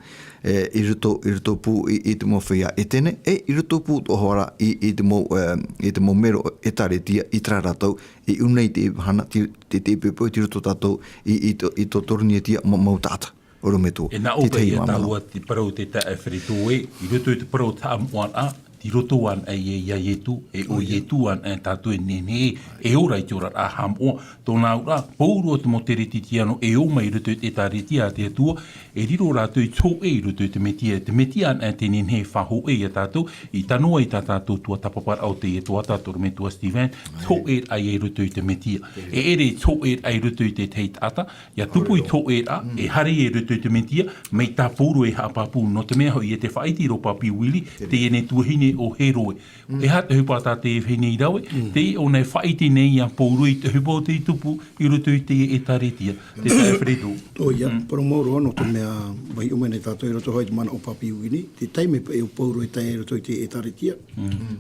e, i roto, i roto pū i, i te mau feiā ʻĒtene, e, i roto pū atoʻa hoʻi ra i, i te mau, e, i te mau melo ʻĒtārētia i terā rātou, i ʻō nei te mahana, te, te, te pepe, i roto tātou, i, i tō, i tō Torinetia ma-, mau taʻata. ʻOrometua. E nā ʻō paʻi ia tāua te parau te taʻa e Fatu e, i roto i te parau o te haʻamoʻaraʻa, i roto anaʻe ia, ia Ietu, e ʻo Ietu anaʻe tātou e nehenehe, e ora i te oraraʻa haʻamoʻa. Tōna auraʻa, pauroa te mau Teretitiano e ō mai i roto i te ʻĒtārētia a te Atua, e riro rātou i te hōʻē i roto i te Metia, e te Metia anaʻe tē nehenehe e faʻahōʻē ia tātou, i tano ai tā tātou tuatāpaparaʻa o teie tuatāpaparaʻa ʻOrometua Steven, te hōʻēraʻa i roto i te Metia. E ʻere i te hōʻēraʻa i roto i te tahi taʻata, ʻIa tupu i te hōʻēraʻa, e haere i roto i te Metia, mai tā Pauro e haʻapāpū, nō te mea hoʻi, e te faʻaʻite ra Papi Willie, teie nei tuahine ʻo Hēroe. E aha te ʻohipa tā te vahine i rave, teie ʻōna e faʻaʻite nei ia Pauro i te ʻohipa o tei tupu i roto i te ʻĒtārētia. Te taeaʻe Fatu. ʻOia, parau mau roa, nō te mea, ʻua hiʻo mai nei tātou i roto hoʻi i te mana o Papi Willie, te taime paʻi o Pauro e tae i roto i te ʻĒtārētia.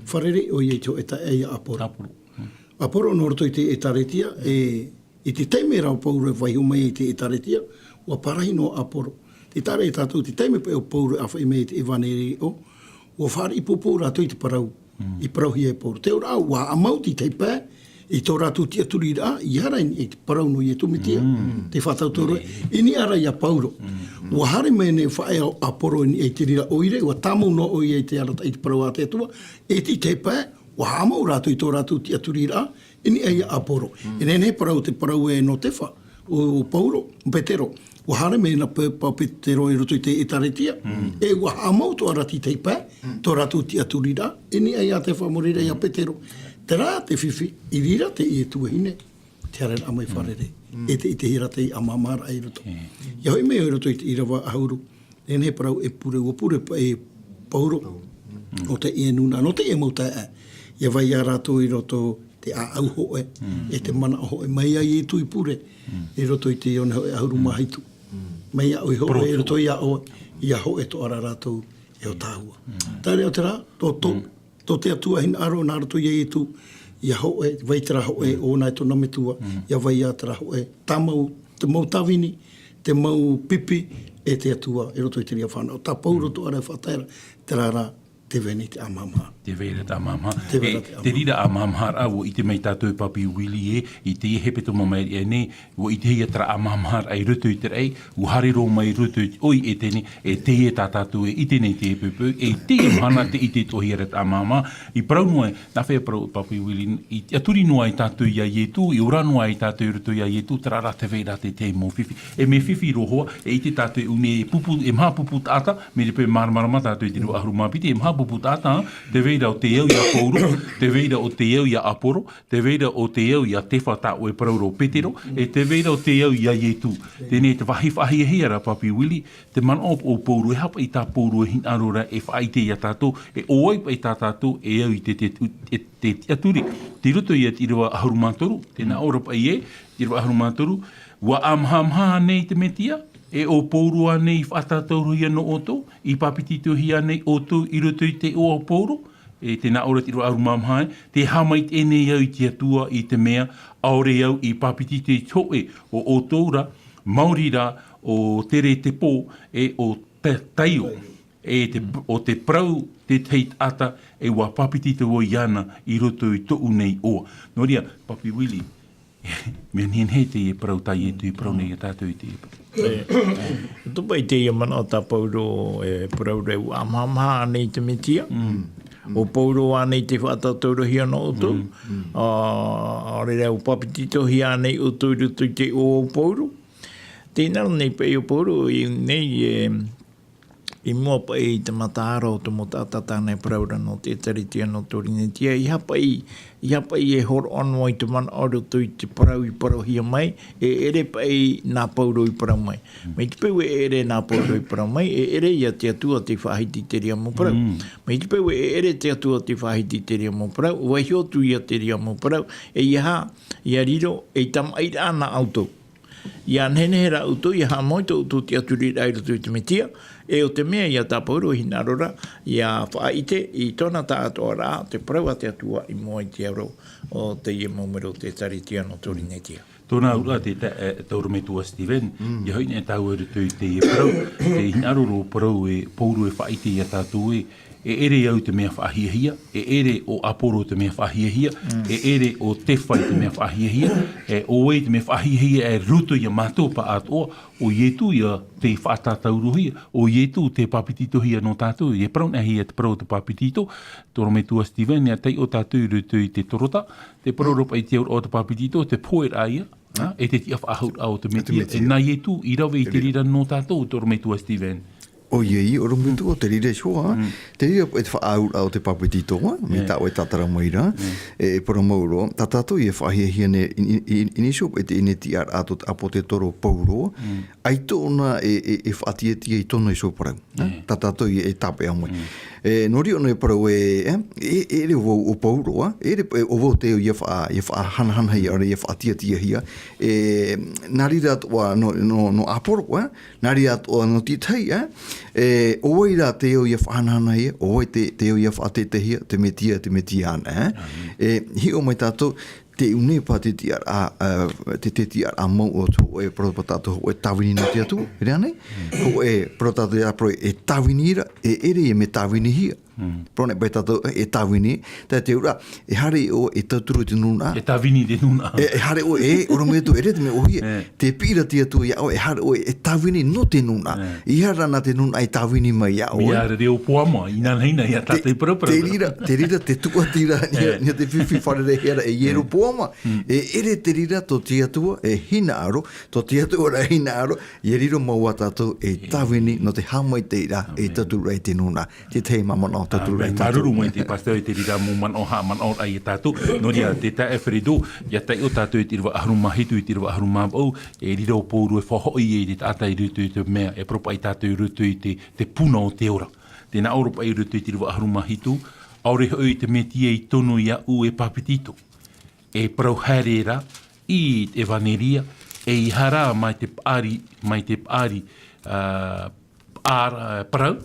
Fārerei ʻoia i te hōʻē taeaʻe ia ʻAporo. ʻAporo, nō roto i te ʻĒtārētia, e I te taime ra o Pauro e vaiiho mai i te ʻĒtārētia, ʻua parahi noa ʻo ʻAporo. Tē taʻa ra ia tātou, te taime paʻi o Pauro e ʻāfaʻi mai i te ʻevanerio, ʻua fāriʻi poupou rātou i te parau, i parauhia e Pauro. Te auraʻa, ʻua haʻamau te tahi pae, i tō rātou tiʻaturiraʻa, ʻia haere i te parau nō Ietu Metia, te faʻatauturu, i niʻa ra ia Pauro. ʻUa haere mai nei faʻaea ʻo ʻAporo i niʻa i te reira ʻoire, ʻua tāmau noa ʻoia i te arataʻi i te parau a te Atua, e te tahi pae, ʻua haʻamau rātou i tō rātou tiʻaturiraʻa, i niʻa ia ʻAporo. E nehenehe parau te parau e nō Tefa, ʻo Pauro, Petero. ʻUa haere mai na Pe-, pa Petero i roto i te ʻĒtārētia. E ʻua haʻamau atoʻa ra te tahi pae, tō rātou tiʻaturiraʻa, i niʻa ia Tefa, mōreira ia Petero. Terā te fifi, i reira teie tuahine. te haereraʻa mai fārerei. E te, i te hira te ʻāmāmāraʻa i roto. Ia hoʻi mai i roto i te ʻīrava ʻahuru. Teie nei parau e pure, ua pure paʻi Pauro. ʻO teie nūnaʻa, nō teie mau taeaʻe. Ia vai ia rātou i roto te ʻāʻau hōʻē, e te manaʻo hōʻē. Mai ia Ietu i pure, i roto i te Ioane hōʻē ʻahuru mā hitu. Mai ia ʻoe hōʻē, i roto ia ʻoe, ia hōʻē atoʻa rā rātou, e ʻo tāua. Taere o te rā, tō, tō, tō te Atua hinaʻaro nā roto ia Ietu, ia hōʻē, vai terā hōʻē, ʻo ʻōna e tōna metua, ia vai ia terā hōʻē, tā mau, te mau tāvini, te mau pipi, e te Atua, i roto i te reira fānaʻo. Tā Pauro atoʻa rā e faʻatae ra, terā rā, tē vai nei te ʻāmāmā. Tē vai ra te ʻāmāmā. Tē vai ra te ʻāmāmā. Te reira ʻāmāmāraʻa, ua ʻite mai tātou e Papi Willie ē, i teie hepetoma mai nei, ua ʻitehia terā ʻāmāmāraʻa i roto i te raʻi, ua haere roa mai i roto i te ʻoire e teie, e teie tā tātou e ʻite nei te peu, e teie mahana tē ʻite atoʻahia ra te ʻāmāmā, i parau noa, nā hea e parau Papi Willie, i tiʻaturi noa ai tātou ia Ietu, i ora noa ai tātou i roto ia Ietu, terā rā tē vai ra te tahi mau fifi. E mea fifi roa hoʻi, e ʻite tātou e ʻū nei, e pupu, e maha pupu taʻata, mai te peu e māramarama tātou i te ʻīrava ʻahuru mā piti, e maha pupu taʻata, tē vai ra ʻo te au ia Pauro, tē vai ra ʻo te au ia ʻAporo, tē vai ra ʻo te au ia Tefa tā ʻoe parau ra ʻo Petero, e tē vai ra ʻo te au ia Ietu. Teie nei te vāhi faʻahiahia ra Papi Willie, te manaʻo o Pauro, e aha paʻi tā Pauro e hinaʻaro ra e faʻaʻite ia tātou, e ʻo vai paʻi tā tātou e au i te, te, e, te tiʻaturi. Tei roto ia te ʻīrava ʻahuru mā toru, tē nā ʻō ra paʻi ē, te ʻīrava ʻahuru mā toru, ua ʻāmāhāmāhā ānei te Metia, e ʻo Pauro ānei i faʻatātaurohia nō ʻoutou, i pāpetitohia ānei ʻoutou i roto i te iʻoa o Pauro, e tē nā ʻō ra te ʻīrava ʻahuru mā maha ē, tē haʻamaitaʻi nei au i te Atua i te mea, ʻaore au i pāpetito i te hōʻē o ʻoutou ra, maori rā ʻo Teretepo, e ʻo Te-, Taio, e te, ʻo te parau te tahi taʻata, e ua pāpetito vau iāna i roto i tōʻu nei iʻoa. Nō reira, Papi Willie, mea nehenehe teie parau tā Ietu i parau nei ia tātou i teie parau. E, e, tō paʻi teie manaʻo tā Pauro e parau ra, ua ʻāmāhāmāhā ānei te Metia. ʻO Pauro ānei tei faʻatātaurohia nō ʻoutou. Ā, ʻaore rā, ua pāpetitohia ānei ʻoutou i roto i te iʻoa o Pauro. Tē hinaʻaro nei paʻi ʻo Pauro, i nei, e, i mua paʻi i te mataara o te mau taʻata tāna e parau ra nō te ʻĒtārētia nō Torinetia, ʻeiaha paʻi, ʻeiaha paʻi e hōroʻa noa i te manaʻo i roto i te parau i parauhia mai, e ʻere paʻi nā Pauro i parau mai. Mai te peu e ʻere nā Pauro i parau mai, e ʻere ia te Atua tei faʻahiti i te reira mau parau. Mai te peu e ʻere te Atua tei faʻahiti i te reira mau parau, vaiiho atu ia te reira mau parau, e ʻeiaha, ia riro, ei tamaʻi ra nā ʻoutou. Ia nehenehe rā ʻoutou, ia haʻamoe tō ʻoutou tiʻaturiraʻa i roto i te Metia, e ʻo te mea ia tā Pauro e hinaʻaro ra, ia faʻaʻite i tōna taʻatoʻaraʻa te parau a te Atua i mua i te aro o teie mau mero o te ʻĒtārētia nō Torinetia. Tōna auraʻa te ta-, e, tau ora mai atoʻa Stephen, ia hoʻi nei tāua i roto i teie parau, tē hinaʻaro ra ʻo Pauro e, Pauro e faʻaʻite ia tātou ē, e ʻere au te mea faʻahiahia, e ʻere ʻo Aporo te mea faʻahiahia, e ʻere ʻo Tefa te mea faʻahiahia, e ʻo vai te mea faʻahiahia e roto ia mātou pāʻātoʻa, ʻo Ietu ia tei faʻatātaurohia, ʻo Ietu tei pāpetitohia nō tātou, e parau nei ia te parau o te pāpetito, tō ora mai atoʻa Stephen, ia taiʻo tātou i roto i te Torota, te parau ra paʻi te auraʻa o te pāpetito, te pohe ra ia, ā, e te tiʻafaʻahouraʻa o te Metia, e nā Ietu i rave i te reira nō tātou, tō ora mai atoʻa Stephen. ʻOia, ʻia ʻorometua te reira iho, ā. Te reira paʻi te faʻaauraʻa o te pāpetito, ā, mai tā ʻoe e tātara mai ra. E, e parau mau roa, tā tātou e faʻahiahia nei, i, i, i, i niʻa iho paʻi i teie tiʻaraʻa tō te ʻāpōsetolo Pauro, ʻaita ʻōna e, e, e faʻatiʻatiʻa i tōna iho parau, ā. Tā tātou e, e tāpeʻa mai. E, nō reira ʻōna e parau ē, e, e, e ʻere ʻo vau ʻo Pauro, ā, e ʻere, e, ʻo vau te au ʻia faʻa-, ʻia faʻahanahanahia, ʻaore ʻia faʻatiʻatiʻahia, e, nā reira atoʻa nō, nō, nō Aporo, ā, nā reira atoʻa nō te tahi, ā, e, ʻo vai rā te au ʻia faʻahanahanahia, ʻo vai te, te au ʻia faʻateiteihia, te Metia, te Metia ānei, ā. E, hiʻo mai tātou, te ʻū nei paʻi te tiʻaraʻa, ā, te, te tiʻaraʻa mau o te hōʻē parau tā tātou hōʻē tāvini nō te Atua, ʻere ānei? Hōʻē parau tā tātou e parau e tāvini ra, e ʻere ia mea tāvinihia. Parau nei paʻi tātou, e, e tāvini, tā te auraʻa, e haere ʻoe e tauturu i te nūnaʻa. E tāvini i te nūnaʻa. E, e haere ʻoe, e, ʻorometua, e ʻere te mea ʻōhie. Tē piʻi ra te Atua iā ʻoe, e haere ʻoe e tāvini nō te nūnaʻa. ʻEiaha rā nā te nūnaʻa e tāvini mai iā ʻoe. Mea rere ʻo Poama, inānahi nā ia tātou parau, parau. Te, te reira, te reira, te tūʻati ra, nā, nā te fifi fārereihia ra e Ieropoama. E ʻere te reira tō te Atua e hinaʻaro, tō te Atua ra e hinaʻaro, ʻia riro mau ā tātou e tāvini nō te haʻamaitaʻiraʻa e tauturu i te nūnaʻa. Te tahi mau manaʻo Tātou e māuruuru mai te pastor i te reira mau manaʻo, haʻamanaʻoraʻa ia tātou. Nō reira, te taeaʻe Fredo, ia taiʻo tātou i te ʻīrava ʻahuru mā hitu, i te ʻīrava ʻahuru mā vaʻu, e riro ʻo Pauro e faʻahoʻi i te taʻata i roto i te mea, e parau paʻi tātou i roto i te, te puna o te ora. Tē nā ʻō ra paʻi i roto i te ʻīrava ʻahuru mā hitu, ʻaore hoʻi te Metia i tono iāʻu e papetito, e parau haere ra i te ʻevaneria, ʻeiaha rā mai te paʻari, mai te paʻari, ā, paʻara-, parau,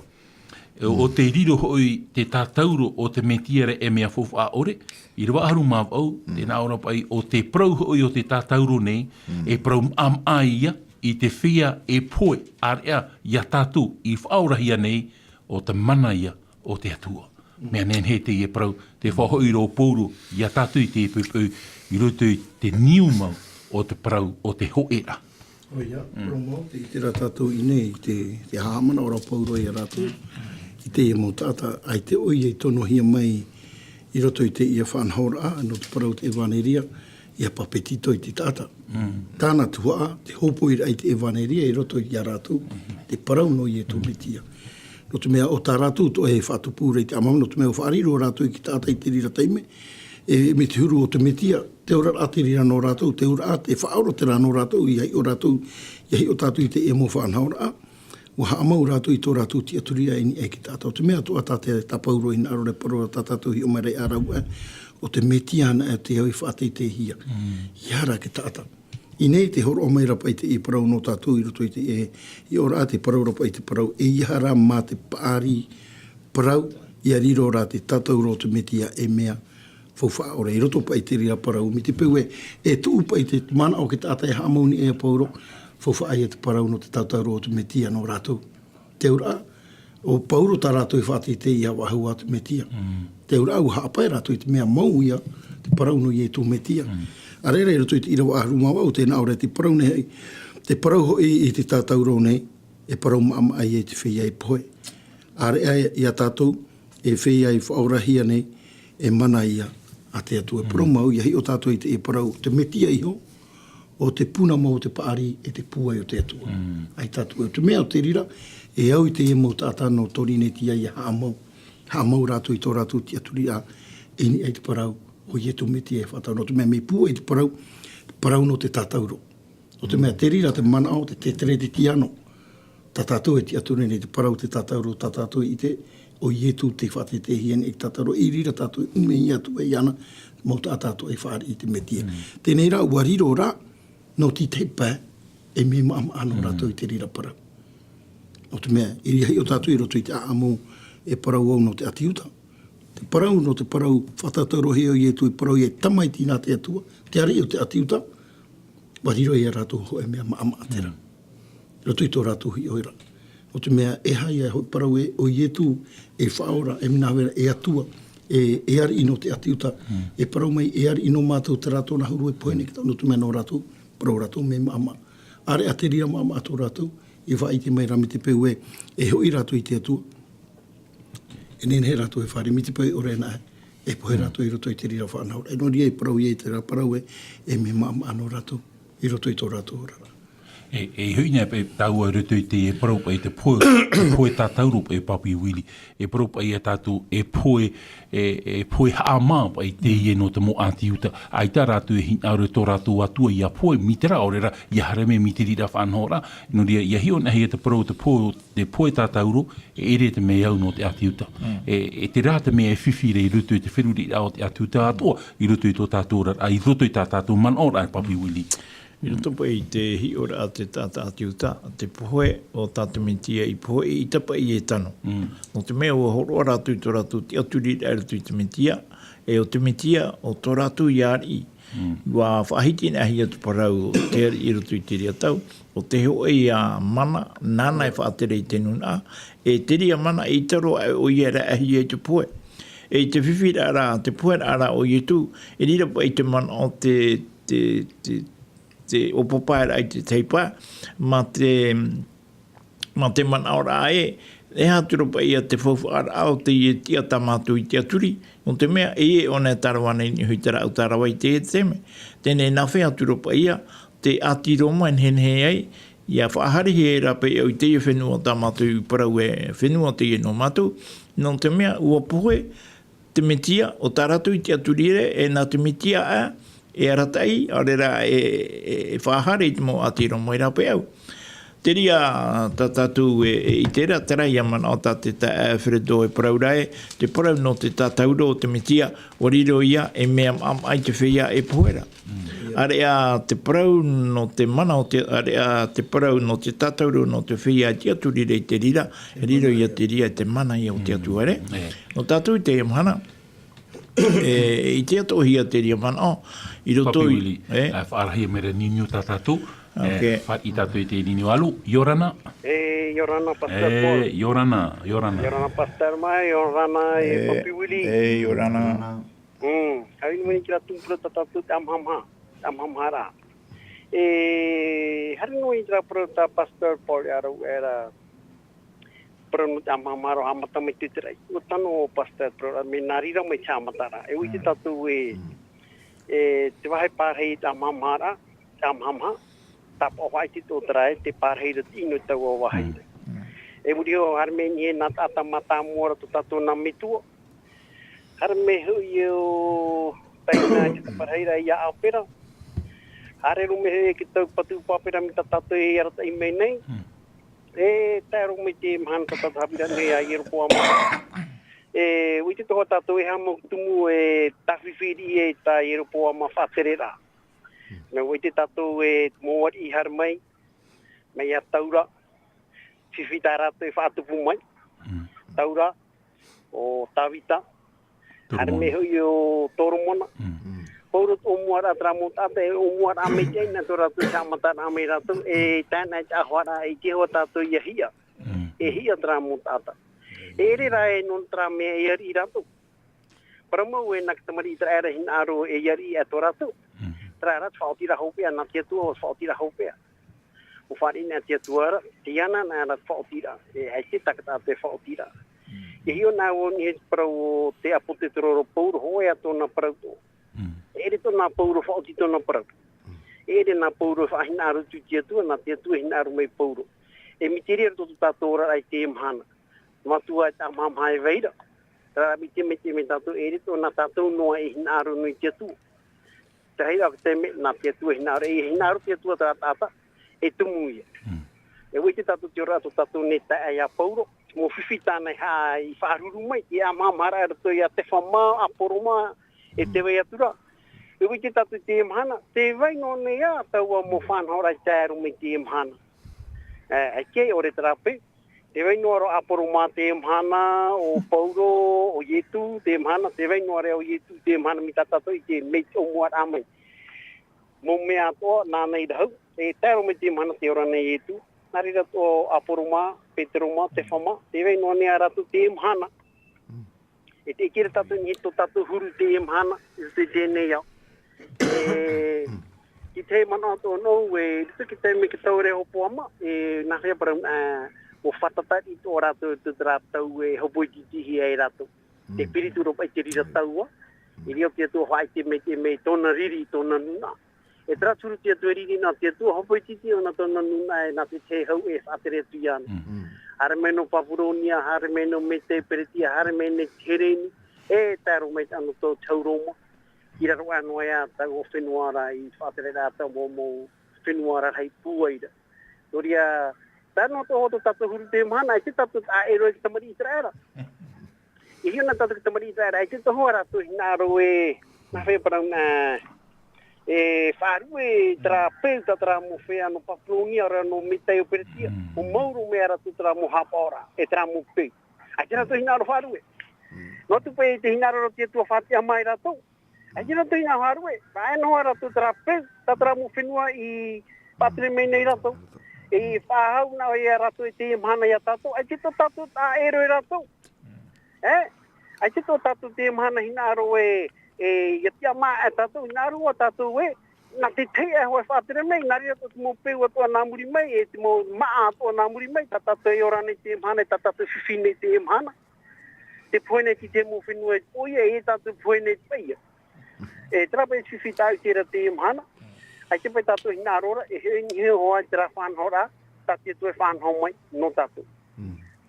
ʻo te riro hoʻi te tātauro o te Metia ra e mea faufaʻa ʻore, ʻīrava ʻahuru mā vaʻu, tē nā ʻō ra paʻi ʻo te parau hoʻi o te tātauro nei, e parau maʻamaʻa ia i te feiā e pohe, ʻāreʻa ia tātou i faʻaorahia nei, ʻo te mana ia o te Atua. Mea nehenehe teie parau, tē faʻahoʻi ra ʻo Pauro ia tātou i te poʻipoʻi i roto i te niu mau o te parau o te hōʻē ra. ʻOia, parau mau, tē ʻite ra tātou i ʻō nei, i te, te haʻamanaʻo ra ʻo Pauro ia rātou, i teie mau taʻata, ʻaita ʻoia i tonohia mai i roto i teie faʻanahoraʻa, nō te parau o te ʻevaneria, ia papetito i te taʻata. Tāna tuhaʻa, te hōpoiraʻa i te ʻevaneria i roto ia rātou, te parau nō Ietu Metia. Nō te mea ʻo tā rātou atoʻa e faʻatupu ra i te ʻāmui, nō te mea ʻua faʻariro rātou i te taʻata i te reira taime, e, mai te huru o te Metia, te oraraʻa te reira nō rātou, te auraʻa, te faʻaora terā nō rātou, ʻia hiʻo rātou, ʻia hiʻo tātou i teie mau faʻanahoraʻa, ʻua haʻamau rātou i tō rātou tiʻaturiraʻa i niʻa i te taʻata. ʻO te mea atoʻa tā te, tā Pauro e hinaʻaro ra e parau ra tā tātou e hiʻo mai ra i ʻĀrava, ʻo te Metia anaʻe tē au i faʻateiteihia. ʻEiaha rā te taʻata. I ʻō nei tē hōroʻa mai ra paʻi teie parau nō tātou i roto i te, e, i ʻō ra te parau ra paʻi te parau, ʻeiaha rā mā te paʻari parau, ʻia riro rā te tātauro o te Metia e mea faufaʻa ʻore i roto paʻi i te reira parau, mai te peu ē, e tuʻu paʻi te manaʻo o te taʻata e haʻamau i niʻa ia Pauro, faufaʻa ia te parau nō te tātauro o te Metia nō rātou. Te auraʻa, ʻo Pauro tā rātou e faʻateitei ʻia vāhi o te Metia. Te auraʻa, ʻua haʻapae rātou i te mea mau ia, te parau nō Ietu Metia. ʻĀreʻa rā i roto i te ʻīrava ʻahuru mā vaʻu, tē nā ʻō ra te parau nei, te parau hoʻi i te tātauro nei, e parau maʻamaʻa ia i te feiā e pohe. ʻĀreʻa ia tātou, e feiā e faʻaorahia nei, e mana ia a te Atua. E parau mau, ʻia hiʻo tātou i te, e parau, te Metia iho, ʻo te puna mau o te paʻari e te pūai o te Atua. ʻAita atu, ʻo te mea o te reira, e au i teie mau taʻata nō Torinetia ʻia haʻamau, haʻamau rātou i tō rātou tiʻaturiraʻa, i niʻa i te parau, ʻo Ietu Metia e faʻatārahu. Nō te mea mea pūai te parau, parau nō te tātauro. ʻO te mea te reira te manaʻo, te, te teretetiano. Tā tātou e tiʻaturi nei te parau te tātauro, tā tātou e ʻite, ʻo Ietu tei faʻateiteihia nei i te tātauro, i reira tātou e ʻumehia atu ai iāna, mau taʻata tātou e fāriʻi i te Metia. Teie rā, ʻua riro rā, nō te tahi pae, e mea maʻamaʻa nō rātou i te reira parau. ʻO te mea, i ʻō tātou i roto i te ʻāʻamu, e parau au nō te ʻĀti Iuta. Te parau, nō te parau, faʻatātaurohia ʻo Ietu, e parau ia e tamaiti nā te Atua, te ariʻi o te ʻĀti Iuta, ʻua riro ia rātou hōʻē mea maʻamaʻa terā. Roto i tō rātou hiʻoraʻa. ʻO te mea, e aha ia hōʻē parau ē, ʻo Ietu, e Faʻaora, e Manaʻo Vera, e Atua, e, e ariʻi nō te ʻĀti Iuta, e parau mai, e ariʻi nō mātou terā tōna huru e pohe nei, nō te mea nō rātou, parau rātou mea maʻamaʻa. ʻĀreʻa te reira maʻamaʻa tō rātou, e faʻaʻite mai rā mai te peu ē, e hoʻi rātou i te Atua, e nehenehe rātou e fāriʻi mai te peu ʻore anaʻe, e pohe rātou i roto i te reira faʻanahoraʻa. E nō reira e parau ia i terā parau ē, e mea maʻamaʻa nō rātou, i roto i tō rātou oraraʻa. E, e hoʻi nei paʻi tāua i roto i te, e parau paʻi te pohe, te pohe tātauro paʻi Papi Willie. E parau paʻi ia tātou, e pohe, e, e pohe haʻamā paʻi teie nō te mau ʻĀti Iuta. ʻAita rātou e hinaʻaro tō rātou Atua ʻia pohe, mai terā ʻaore rā, ʻia haere mai mai te reira faʻanahoraʻa. Nō reira, ʻia hiʻo anaʻe ia te parau, te pohe, te pohe tātauro, e ʻere te mea au nō te ʻĀti Iuta. E, e terā te mea e fifi ra i roto i te feruriraʻa o te ʻĀti Iuta atoʻa, i roto i tō tātou oraraʻa, i roto i tā tātou manaʻoraʻa, Papi Willie. I roto paʻi i te hiʻoraʻa a te taʻata ʻĀti Iuta, te pohe o tā te Metia i pohe, ʻeita paʻi e tano. Nō te mea ʻua hōroʻa rātou i tō rātou tiʻaturiraʻa i roto i te Metia, e ʻo te Metia, ʻo tō rātou ia ariʻi. ʻUa faʻahiti anaʻe hia te parau o te ariʻi i roto i te reira tau, ʻo te hōʻē ia mana, nāna e faʻatere i te nūnaʻa, e te reira mana ʻeita roa ʻoia e raʻa hia i te pohe. E i te fifiraʻa ra, te poheraʻa ra o Ietu, e riro paʻi te mana o te, te, te, te ʻōpaparaʻa i te tahi pae, mā te, mā te manaʻoraʻa ē, e aha atu ra paʻi ia te faufaʻaraʻa o teie tiʻa tā mātou i tiʻaturi, nō te mea, e ʻōna e tārava nei i niʻa i te rāʻau tārava i teie taime. Teie nei nā hea atu ra paʻi ia, te ʻāti Roma e nehenehe ai, ʻia faʻahaerehia ra paʻi au i teie fenua tā mātou i parau e fenua teie nō mātou, Nō te mea, ua pohe te Mesia, ʻo tā rātou i tiʻaturi ra, e nā te Mesia ā, e arataʻi, ʻaore rā e, e, e faʻahaere i te mau ʻāti roa mai rāpae au. Te reira tā tātou e, e ʻite ra, terā ia manaʻo tā te taeaʻe Alfredo e parau ra ē, te parau nō te tātauro o te Mesia, ʻua riro ia ei mea maʻamaʻa i te feiā e pohe ra. ʻAreʻa te parau nō te mana o te, ʻareʻa te parau nō te tātauro nō te feiā e tiʻaturi ra i te reira, e riro ia te reira i te mana ia o te Atua, ʻere? Nō tātou i teie mahana, e, i te atoʻahia te reira manaʻo, i roto i, Papi Willie, e? E, faʻarahi mai ra niuniu tā tātou, e, Ok. Fāriʻi tātou i te niuniu. Alo, ʻia ora na. E, ʻia ora na, Pastor Paul. E, ʻia ora na, ʻia ora na. ʻIa ora na, Pastor mai, ʻia ora na, e, E, Papi Willie. E, ʻia ora na. Mm, haere mai nei ki rā tumu parau tā tātou te ʻāmahamaha, te ʻāmahamaha ra. E, haere noa i terā parau tā Pastor Paul, e aro, e ra, parau nō te ʻāmahamaha ra, haʻamata mai te teraʻi. ʻUa tano Pastor Paul, mea nā reira mai te haʻamataraʻa. E ʻua ʻite tātou e, e, te vāhi pārahi te ʻāmahamaha ra, te ʻāmahamaha, tāpaʻo faʻaʻite tō terā ē, te pārahi ra te ʻino i taua vāhi ra. E muri iho, haere mai nei nā taʻata mātāmua ra tō tātou nā metua. Haere mai hoʻi ʻo Taina i te taparahi ra ia Apera. Haere roa mai hoʻi ki tau patu pāpera mai tā tātou e arataʻi mai nei. E tae roa mai te mahana tā tātou haʻapiʻiraʻa nei a Ieropoama. E, ʻua ʻite atoʻa tātou e aha mau tumu e tāfifi riʻi e tā Ieropoama faʻatereraʻa. Nā, ʻua ʻite tātou e mau ariʻi haere mai, mai ia Taura, fifi tā rātou e faʻatupu mai. Taura, ʻo Tavita, haere mai hoʻi ʻo Toromona. Pauroa te ʻōmuaraʻa terā mau taʻata, e ʻōmuaraʻa maitaʻi nā tō rātou haʻamataraʻa mai rātou, e tae noa i te ʻahoʻaraʻa, e ʻite hoʻi tātou ia hiʻa. E hiʻa terā mau taʻata. E ʻere rā ē nō terā mea e ariʻi rātou. Parau mau ē nā te tamariʻi ʻĪteraʻera hinaʻaro e ariʻi atoʻa rātou. Terā rā te faʻaotiraʻa hopeʻa, nā te Atua ʻo te faʻaotiraʻa hopeʻa. ʻUa fāriʻi nā te Atua ra, tei ana nā ra te faʻaotiraʻa. E ʻaita e taʻata te faʻaotiraʻa. E hiʻo nā vau i niʻa i te parau o te ʻāpōsetolo Pauro, hōʻē ā tōna parau atoʻa. E ʻere tōna Pauro faʻaoti tōna parau. E ʻere nā Pauro e faʻahinaʻaro atu i te Atua, nā te Atua e hinaʻaro mai Pauro. E miteria roto tō tātou oraraʻa i teie mahana. Mātua e te ʻāmahamaha e vai ra. Terā rā mea e mea, e mea tātou, e ʻere tō nā tātou noa e hinaʻaro noa i te Atua. Terā rā, ʻo te mea, nā te Atua e hinaʻaro, e hinaʻaro te Atua terā taʻata, e tumu ia. E ʻua ʻite tātou te oraraʻa tō tātou nei taeaʻe ia Pauro, mau fifi tāna i haʻa-, i faʻaruru mai, i ʻāmahamaharaʻa i roto ia Tefama, Aporoma, e tē vai atu ra. E ʻua ʻite tātou i teie mahana, tē vai noa nei ā taua mau faʻanahoraʻa i tae roa mai i teie mahana. E, ʻaita e ʻore terā pae, tē vai noa ra ʻo Aporoma teie mahana, ʻo Pauro, ʻo Ietu teie mahana, tē vai noa ra ʻo Ietu teie mahana mai tā tātou i te mea i te ʻōmuaraʻa mai. Mau mea atoʻa, nāna i rahau, e tae roa mai teie mahana tē ora nei Ietu. Nā reira atoʻa ʻo Aporoma, Petero mā, Tefama, tē vai noa nei ā rātou teie mahana. E te ʻite ra tātou i niʻa i tō tātou huru teie mahana, i roto i teie nei ao. E, i te manaʻo atoʻa nō, e, i roto i te taime i te tau ra e Ieropoama, e, nā hea parau, e, ʻua fātata riʻi atoʻa rātou i te terā tau e hopoitihia e rātou. Te piritu roa paʻi te reira taua, i reira te Atua faʻaʻite mai te mea i tōna riri, i tōna nūnaʻa. E terā te huru te Atua e riri nā te Atua, hopoitihia ʻōna tōna nūnaʻa, e nā te tahi hau e faʻatere atu iāna. Haere mai nō Papuronia, haere mai nō Mete Peretia, haere mai nei te Hereni, e tae roa mai te anotau te hau Roma. I raro aʻe noa ia taua fenua ra i faʻatere ra taua mau, mau fenua rarahi pūai ra. Nō reira, tae noa atoʻa tō tātou huru teie mahana, ʻaita tātou e ʻere i te tamariʻi ʻĪteraʻera. E hiʻo na tātou i te tamariʻi ʻĪteraʻera, ʻaita atoʻa rātou e hinaʻaro e, nā hea parau nā, e faʻarue terā peu tā terā mau feiā nō Papuronia, ʻaore rā nō Mete Peretia. ʻUa maoro mai rātou terā mau haʻapaʻoraʻa, e terā mau peu. ʻAita rātou e hinaʻaro faʻarue. Noa atu paʻi te hinaʻaro ra te Atua faʻatiʻa mai rātou. ʻAita rātou e hinaʻaro faʻarue, e faʻaea noa rātou terā peu, tā terā mau fenua i faʻatere mai nei rātou. E faʻahou na ia rātou i teie mahana ia tātou, ʻaita tō tātou e ʻere ia rātou. E, ʻaita tō tātou teie mahana hinaʻaro e, e, ʻia tiʻamā aʻe tātou, hinaʻaro ā tātou ē, nā te tahi aʻe hoʻi e faʻatere mai, nā reira atoʻa te mau peu atoʻa nā muri mai, e te mau māʻa atoʻa nā muri mai, tā tātou e ora nei teie mahana, e tā tātou e fifi nei teie mahana. Tē pohe nei te mau fenua i te pō ia, e tātou e pohe nei i te paʻi ia. E terā paʻi te fifi tāʻu i terā teie mahana. ʻAita paʻi tātou e hinaʻaro ra, e hiʻo i niʻa hoʻi terā faʻanahoraʻa, tā te Atua e faʻanaho mai nō tātou.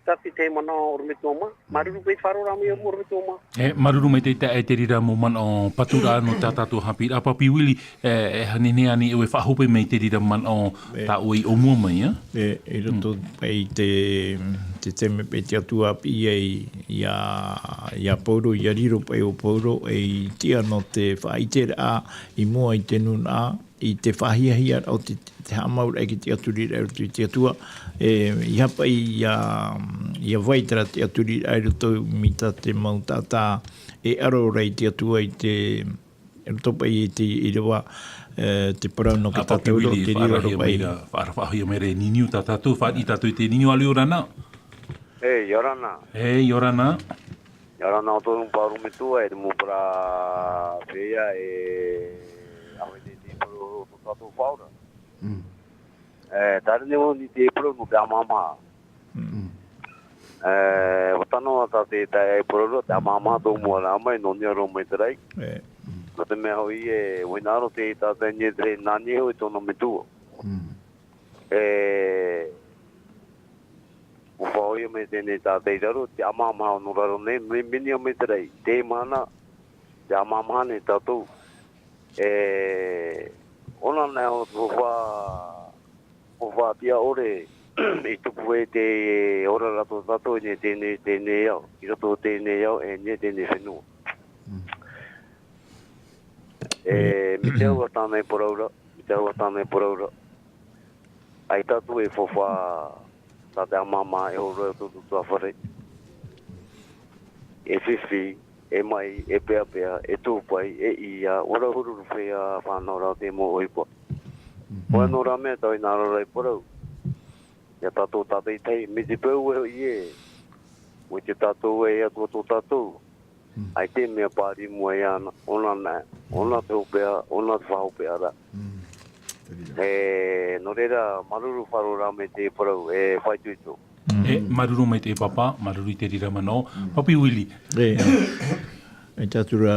Tāti te manaʻo ʻorometua mā. Māuruuru paʻi faʻaroʻo mai ʻo ʻorometua mā. E, māuruuru maitaʻi i te reira mau manaʻo patu ra nō tā tātou haʻapiʻiraʻa Papi Willie, e, e, hānene ani e faʻahope mai te reira manaʻo tā ʻoe i ʻōmua mai, ā? E, i roto paʻi te, te taime paʻi te Atua piʻi ai, ia, ia Pauro, ia riro paʻi ʻo Pauro, e i tiʻa nō te faʻaʻiteraʻa i mua i te nūnaʻa, i te faʻahiahia o te, te haʻamauraʻa ki te aturiraʻa i roto i te Atua, e, ia paʻi, ia, ia vai terā te aturiraʻa i roto mai tā te mau taʻata, e aro ra i te Atua i te, i roto paʻi i te, i rewa, e, te parau nō tātou, te riro paʻi. Faʻaroʻo mai ra, faʻaroʻo mai ra e Niniu tā tātou, faʻaʻite tātou i te Niniu, alo ʻia ora na. E, ʻia ora na. E, ʻia ora na. ʻIa ora na ʻoutou mau parau ʻorometua, e te mau parau fēia, e, ʻaore nei te parau o tō tātou faʻaora. Mm. E, taʻa nei au i te parau nō te ʻāmāmā. Mm. E, ʻua tano atu te tahi parau ra, te ʻāmāmā tō mua rā mai, nō niʻa roa mai te raʻi. E. Nō te mea hoʻi e, ʻua hinaʻaro te taʻata i niʻa i te raʻi, nā niʻa hoʻi tōna metua. Mm. E, ʻua faʻahoʻi mai teie taʻata i raro, te ʻāmāmā nō raro nei, mea, mea niʻa mai te raʻi, te mahana, te ʻāmāmā nei tātou. E, ʻōna nei hoʻi te faufaʻa, faufaʻa tiʻa ʻore, i tupu ai te ora ra tō tātou, i niʻa i teie, teie ao, i roto i teie ao, e niʻa i teie fenua. Mm. E, mai te hau a tāna e parau ra, mai te hau a tāna e parau ra. ʻAita atu e faufaʻa, tā te ʻāmāmā e horo ai tō tātou tuatāpaparaʻa. E fifi, e maʻi, e peapea, e tūpaʻi, e ʻīa, ʻua rau hururu fēia fānauraʻa te mau ʻohipa. Mm. ʻOia nō rā mea tau hinaʻaro ra i parau. ʻIa tātou tātaʻitahi, mai te peu e hoʻi e, ʻua ʻite tātou e Atua tō tātou. Mm. ʻAita e mea pāri i mua iāna, ʻōna nei, ʻōna te hopeʻa, ʻōna te faʻahopeʻa ra. Mm. Te reira. E, nō reira, māuruuru faʻaroʻo mai te parau, e faʻaitoito. Mm. E, māuruuru maitaʻi pāpā, māuruuru i te reira manaʻo. Mm. Papi Willie. E, e tātou ra,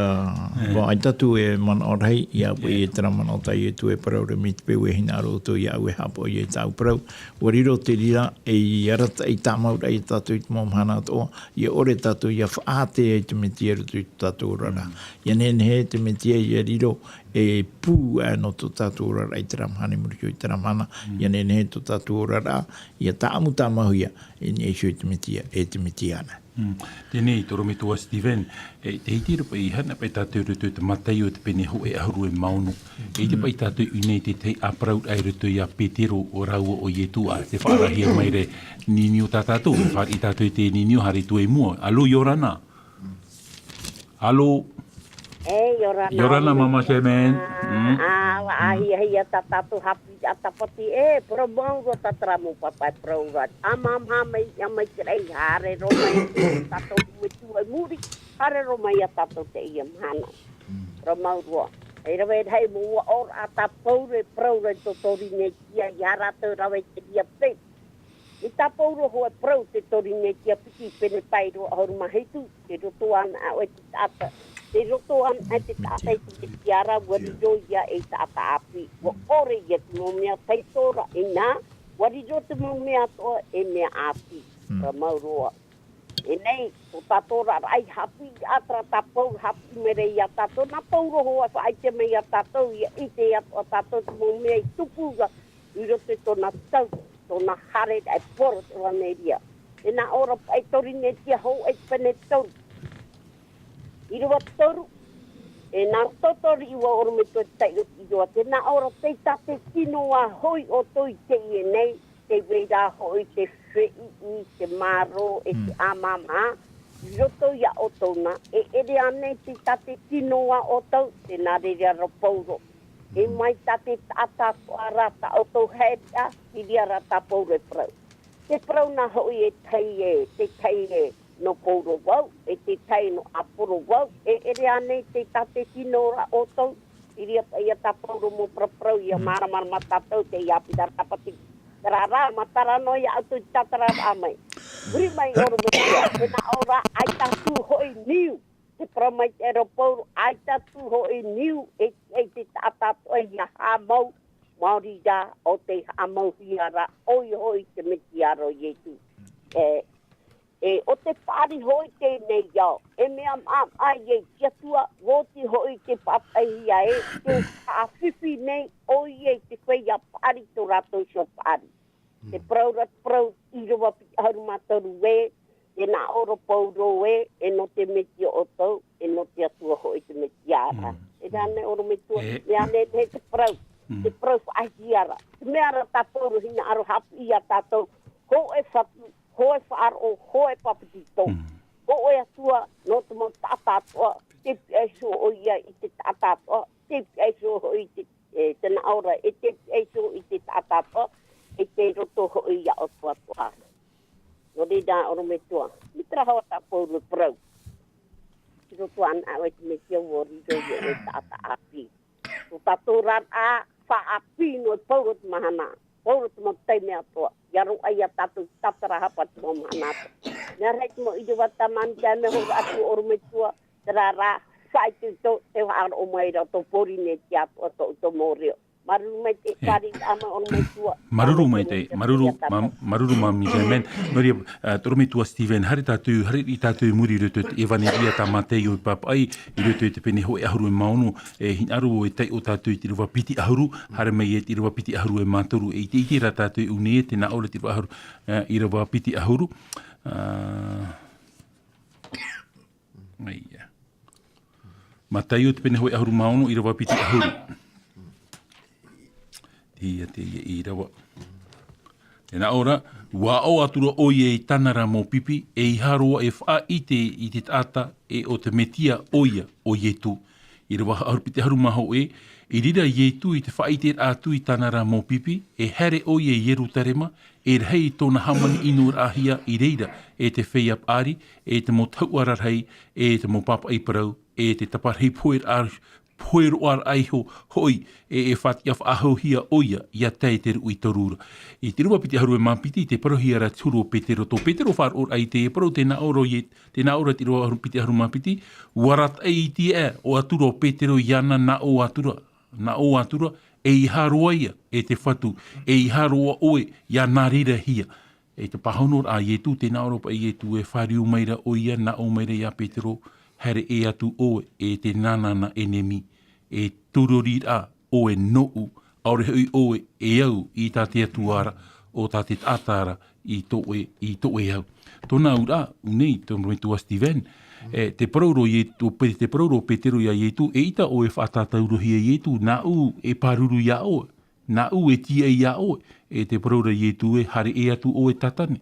e. Bon, ʻaita atu e manaʻo rahi, ʻia paʻi e terā manaʻo tā Ietu e parau ra mai te peu e hinaʻaro ʻoutou iāʻu e haʻapaʻo i tāʻu parau. ʻUa riro te reira, e i arataʻi tāmau ra ia tātou i te mau mahana atoʻa, ʻia ʻore tātou ʻia faʻaʻite ai te Mesia i roto i tō tātou oraraʻa. Mm. ʻIa nehenehe te Mesia ʻia riro e pū aʻe nō tō tātou oraraʻa i terā mahana, i muri iho i terā mahana, mm, ʻia nehenehe tō tātou oraraʻa, ʻia tāʻamu tāmauhia, i niʻa iho i te Mesia, e te Mesia anaʻe. Mm. Teie nei, tō ʻorometua Stephen, e, tē ʻite ra paʻi, haere paʻi tātou i roto i te Mataio te pene hōʻē ʻahuru e mā ono. E ʻite paʻi tātou i ʻō nei te tahi ʻāparauraʻa i roto ia Petero ʻo rāua ʻo Ietu, ʻa te faʻaarahia mai ra e Niniu tā tātou, e fāriʻi tātou i te Niniu, haere atu i mua. Alo, ʻia ora na. Alo. E, ʻia ora na. ʻIa ora na, Mama Sherman. Mm. ʻĀ, ʻua hiahia tā tātou haʻapiʻiraʻa tāpati, e, parau mau roa tā terā mau pāpā e parau ra. ʻĀmāmā mai, ʻia mai te raʻi, haere roa mai tātou metua i muri, haere roa mai ia tātou teie mahana. Mm. Parau mau roa. E rave rahi mau ʻōraʻa tā Pauro e parau ra i tō Torinetia, ia rātou rave i te reira paʻi. I tā Pauro hoʻi e parau te Torinetia piti, pene pae ʻahuru mā hitu, tei roto anaʻe ʻoe i te taʻata. Tei roto anaʻe te taʻata i te Mesia ra, ʻua riro ïa ei taʻata ʻāpī. ʻUa ʻore ïa te mau mea taitora, inā, ʻua riro te mau mea atoʻa ei mea ʻāpī. Mm. Parau mau roa. E nei, tō tātou oraraʻa i haʻapiʻiraʻa terā tā Pauro, haʻapiʻi mai ra ia tātou, nā Pauro hoʻi e faʻaʻite mai ia tātou, ʻia ʻite atoʻa tātou te mau mea i tupu ra, i roto i tōna tau, tōna haereraʻa e poro te ʻevaneria. E nā ʻō ra paʻi Torinetia hōʻē pene toru. ʻĪrava toru, e nā roto i te riʻi ʻua ʻorometua te taʻi ʻō, ʻīrava, tē nā ʻō ra tei tā te tino ā hoʻi ʻoutou i teie nei, tei vai ra hoʻi te fēʻiʻi, te mārō, e te Mm. ʻāmāmā, i roto ia ʻoutou na, e ʻere ānei tei tā te tino ā ʻoutou, tē nā reira ra Pauro. E Mm. mai tā te taʻata atoʻa ra tā ʻoutou haereraʻa, i reira rā tā Pauro e parau. Te parau nā hoʻi e tahi e, te tahi e, nō Pauro vau, e te tahi nō ʻAporo vau, e ʻere ānei tei tā te tino ra ʻoutou, i reira paʻi ia tā Pauro mau paraparau, ʻia Mm. māramarama tātou, teie ʻāpī tāpati. Terā rā, matara noa ia ʻoutou i te tātararaʻa mai. Huri mai ʻorometua, tē nā ʻō ra, ʻaita atu hoʻi niu. Te parau maitaʻi ra Pauro, ʻaita atu hoʻi niu, e, e te taʻata atoʻa ʻia haʻamau, maori rā, ʻo tei haʻamauhia ra, ʻoia hoʻi te Mesia ra ʻo Ietu. E, E, ʻo te paʻari hoʻi teie nei ao. E mea maʻamaʻa ia i te Atua, ʻua oti hoʻi te pāpaʻihia ē, tē haʻafifi nei ʻoia i te feiā paʻari tō rātou iho paʻari. Te parau ra te parau, ʻīrava piti ʻahuru mā toru ē, tē nā ʻō ra Pauro ē, e nō te Mesia ʻoutou, e nō te Atua hoʻi te Mesia ra. E rā nei ʻorometua, e mea nehenehe te parau, te parau faʻahiti ra. Te mea ra tā Pauro hinaʻaro haʻapiʻi ia tātou, hōʻē fatu, hōʻē faʻaroʻo, hōʻē papetito. Hōʻē Atua, nō te mau taʻata atoʻa, tē piʻi iho ʻoia i te taʻata atoʻa, tē piʻi iho hoʻi i te, e, tē nā ʻō ra, e tē piʻi iho i te taʻata atoʻa, e tei roto hoʻi iā ʻoutou atoʻa. Nō reira ʻorometua, mai terā hoʻi tā Pauro e parau. Tei roto anaʻe i te Mesia ʻua riro ʻoia ei taʻata ʻāpī. Tō tātou oraraʻa faʻaʻāpī noa i Pauro te mahana. Pauro te mau taime atoʻa. ʻIa roaʻa ia tātou i te tatarahapa i te mau mahana atoʻa. Mea rahi te mau ʻīrava tāmāni, te mea hōroʻa atu ʻorometua, terā rā, faʻaitoito, tē faʻaroʻo mai ra tō Pōrīnetia atoʻa, tō, tō mau reo. Māuruuru maitaʻi, e, fāriʻiraʻa mai ʻorometua. Māuruuru maitaʻi, māuruuru, mā-, māuruuru māmī Germaine. Nō reira, ā, ʻorometua Stephen, haere tātou, haere i tātou i muri i roto i te ʻEvaneria tā Māteo i pāpaʻi, i roto i te pene hōʻē ʻahuru e mā ono, e hinaʻaro e taiʻo tātou i te ʻīrava piti ʻahuru, haere mai i te ʻīrava piti ʻahuru e mā toru, e ʻite, ʻite ra tātou i ʻō nei, tē nā ʻō ra te ʻīrava ʻahuru, ā, ʻīrava piti ʻahuru. Ā, Ia. Māteo te pene hōʻē ʻahuru mā ono, ʻīrava piti ʻahuru. Ia, teie ʻīrava. Tē nā ʻō ra, ʻua aʻo atu ra ʻoia i tāna ra mau pipi, ʻeiaha roa e faʻaʻite i te taʻata ē ʻo te Mesia ʻoia, ʻo Ietu. ʻĪrava ʻahuru piti ʻahuru mā hōʻē, i reira Ietu i te faʻaʻiteraʻa atu i tāna ra mau pipi, e haere ʻoia i Ierutarema, e rahi tōna hāmani ʻinoraʻahia i reira, e te feiā paʻari, e te mau tahuʻa rarahi, e te mau pāpaʻi parau, e te taparahi pohe ra-, pohe roa ra iho hoʻi, e, e faʻatiʻa faʻahouhia ʻoia, ʻia tae te ruʻi toru ra. I te ʻīrava piti ʻahuru e mā piti, tē parauhia ra te huru o Petero, tō Petero faʻaroʻoraʻa i teie parau, tē nā ʻō ra ʻoia, tē nā ʻō ra te ʻīrava ʻahuru piti ʻahuru mā piti, ʻua arataʻi iti aʻe ʻo Atua ra ʻo Petero iāna, nā ʻō atu ra, nā ʻō atu ra, ʻeiaha roa ia, e te Fatu, ʻeiaha roa ʻoe, ʻia nā reira hia. E te pāhonoraʻa a Ietu, tē nā ʻō ra paʻi Ietu, e fāriu mai ra ʻoia, nā ʻō mai ra iā Petero, haere ʻē atu ʻoe, e te nānāna ʻenemi, e tūrori ra ʻoe nōʻu, ʻaore hoʻi ʻoe e au i tā te Atua ra, ʻo tā te taʻata ra i tō ʻoe, i tō ʻoe au. Tōna auraʻa, ʻu nei, tō ʻorometua Stephen, e, te parau ra ʻo Ietu, pe-, te parau ra ʻo Petero iā Ietu, eʻita ʻoe e faʻatātaurohia Ietu, nāʻu e pāruru iā ʻoe, nāʻu e tīaʻi iā ʻoe, e te parau ra Ietu ē, haere ʻē atu ʻoe Tātane.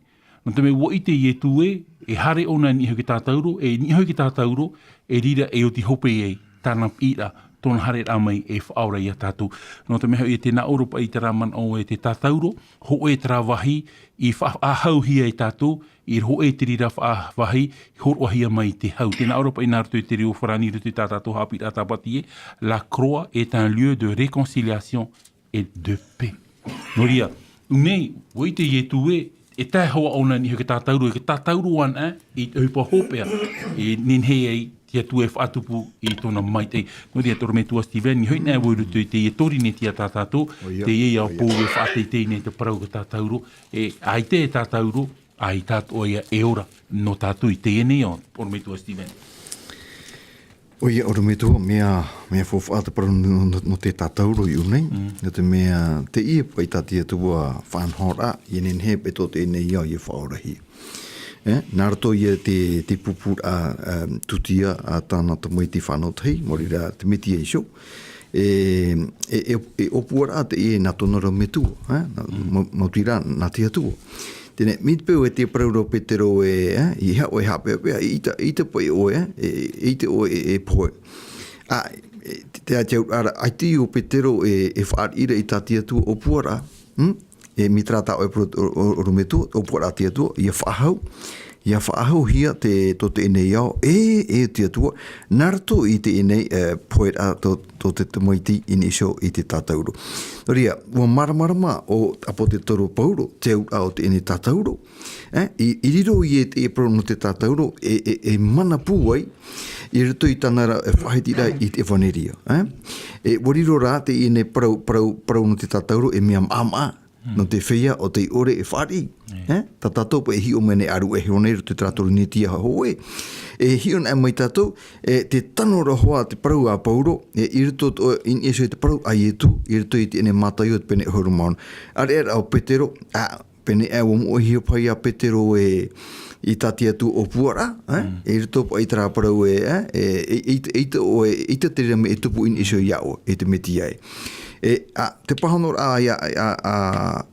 Nō te mea ʻua ʻite Ietu ē, e haere ʻōna i niʻa iho i te tātauro, e niʻa iho i te tātauro, e reira e oti hope ai tāna piʻiraʻa, tōna haereraʻa mai e faʻaora iā tātou. Nō te mea hoʻi, tē nā ʻō ra paʻi terā manaʻo ē, te tātauro, hōʻē terā vāhi i faʻa-, faʻahouhia e tātou, i hōʻē te reira faʻa-, vāhi i hōroʻahia mai te hau. Tē nā ʻō ra paʻi nā roto i te reo farāni, i roto i tā tātou haʻapiʻiraʻa Tāpati ē, la croix est un lieu de réconciliation et de paix. Nō reira, ʻu nei, ʻua ʻite Ietu ē, e tae hoʻi ʻōna i niʻa iho i te tātauro, e tātauro anaʻe i te ʻohipa hopeʻa, e nehenehe ai te Atua e faʻatupu i tōna maitaʻi. Nō reira, tō ʻorometua Stephen, i hoʻi anaʻe vau i roto i teie Tōrinetia tā tātou, ʻoia, teie ʻo Pauro e faʻateitei nei te parau o te tātauro, e ʻaita e tātauro, ʻaita atoʻa ia e ora nō tātou i teie nei ao, ʻorometua Stephen. ʻOia, ʻorometua, mea, mea faufaʻa te parau nō, nō, nō te tātauro i ʻō nei. Mm. Nō te mea, teie paʻi tā te Atua faʻanahoraʻa, ʻia nehenehe paʻi tō teie nei ao ʻia faʻaorahia. E, nā roto ia te, te pupuraʻa, e, tūtia a tāna tamaiti fānau tahi, maori rā te Mesia Iesu. E, e, e, e ʻōpuaraʻa teie nā tōna ra Metua, e, nā, mm, mau-, maoti rā nā te Atua. Teie nei, mai te peu e tē parau ra ʻo Petero ē, e, ʻeiaha ʻoe e haʻapeʻapeʻa, eʻita, eʻita paʻi ʻoe, e, e, eʻita ʻoe e, e pohe. Ā, e, te, te, te auraʻa ra, ʻaita ʻo Petero e, e fāriʻi ra i tā te Atua ʻōpuaraʻa, hmm? E, mai terā tā ʻoe e parau, ʻo, ʻo, ʻorometua, ʻōpuaraʻa a te Atua, ʻia faʻahou, ʻia faʻahouhia te, tō teie nei ao, e, e te Atua, nā roto i teie nei, e, poheraʻa tō, tō te tamaiti i niʻa iho i te tātauro. Nō reira, ʻua māramarama ʻo te ʻāpōsetolo Pauro, te auraʻa o teie nei tātauro, e, i, i riro ia i te parau nō te tātauro, e, e, e mana pūai, i roto i tāna ra, e, faʻahitiraʻa i te ʻEvaneria, e. E, ʻua riro rā teie nei parau, parau, parau nō te tātauro, e mea maʻamaʻa, nō te feiā o tei ʻore e fāriʻi. E? Tā tātou paʻi e hiʻo mai nei ʻāruʻe, e hiʻo nei i roto i terā Torinetia hōʻē. E hiʻo anaʻe mai tātou, e, tē tano ra hoʻi te parau a Pauro, e, i roto i, i niʻa iho i te parau a Ietu, i roto i teie Mataio te pene ʻahuru mā ono. ʻĀreʻa ra ʻo Petero, ā, pēnei aʻe ʻua moʻehia paʻi ia Petero e, i tā te Atua ʻōpuaraʻa, e? Mm. I roto paʻi i terā parau e, e, e, e, e, ʻeita ʻoe, ʻeita te reira mea e tupu i niʻa iho iā ʻoe, e te Metia ē. E, ā, te pāhonoraʻa ia, a, a,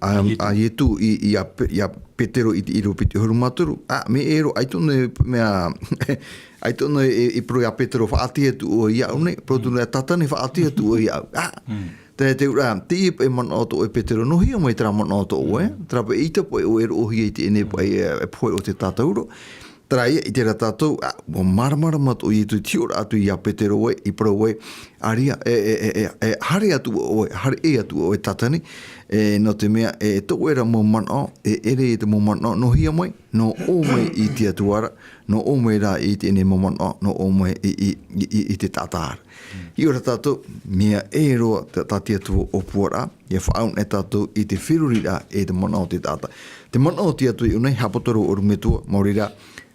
a, a Ietu. A Ietu i, i a Pe-, i a Petero i te ʻīrava piti ʻahuru mā toru, ā, mea ʻē roa, ʻaita noa e mea, ʻaita noa e, e parau ia Petero, faʻaʻite atu ʻoe iāʻu nei, parau atu ra, Tātane, faʻaʻite atu ʻoe iāʻu. Ā, mm. Terā te auraʻa, teie paʻi manaʻo tō ʻoe Petero, nō hea mai terā manaʻo tō ʻoe, mm, terā paʻi ʻeita paʻi ʻoe e roʻohia i teie nei paʻi, e, e pohe o te tātauro. Terā ia, ʻite ra tātou, ā, ʻua māramarama atoʻa ʻo Ietu i te hiʻoraʻa atu ia Petero ē, i parau ē, ʻāreʻa, e, e, e, e, e, haere atu ʻoe, haere ʻē atu ʻoe Tātane, e, nō te mea, e, tō ʻoe ra mau manaʻo, e ʻere i te mau manaʻo, nō hea mai, nō ʻō mai i te Atua ra, nō ʻō mai rā i teie nei mau manaʻo, nō ʻō mai i, i, i, i, i te taʻata ra. Hiʻo ra tātou, mea ʻē roa tā, tā te Atua ʻōpuaraʻa, ʻia faʻaau anaʻe tātou i te feruriraʻa e te manaʻo o te taʻata. Te manaʻo o te Atua i ʻō nei, haʻapoto ra ʻorometua, maori rā,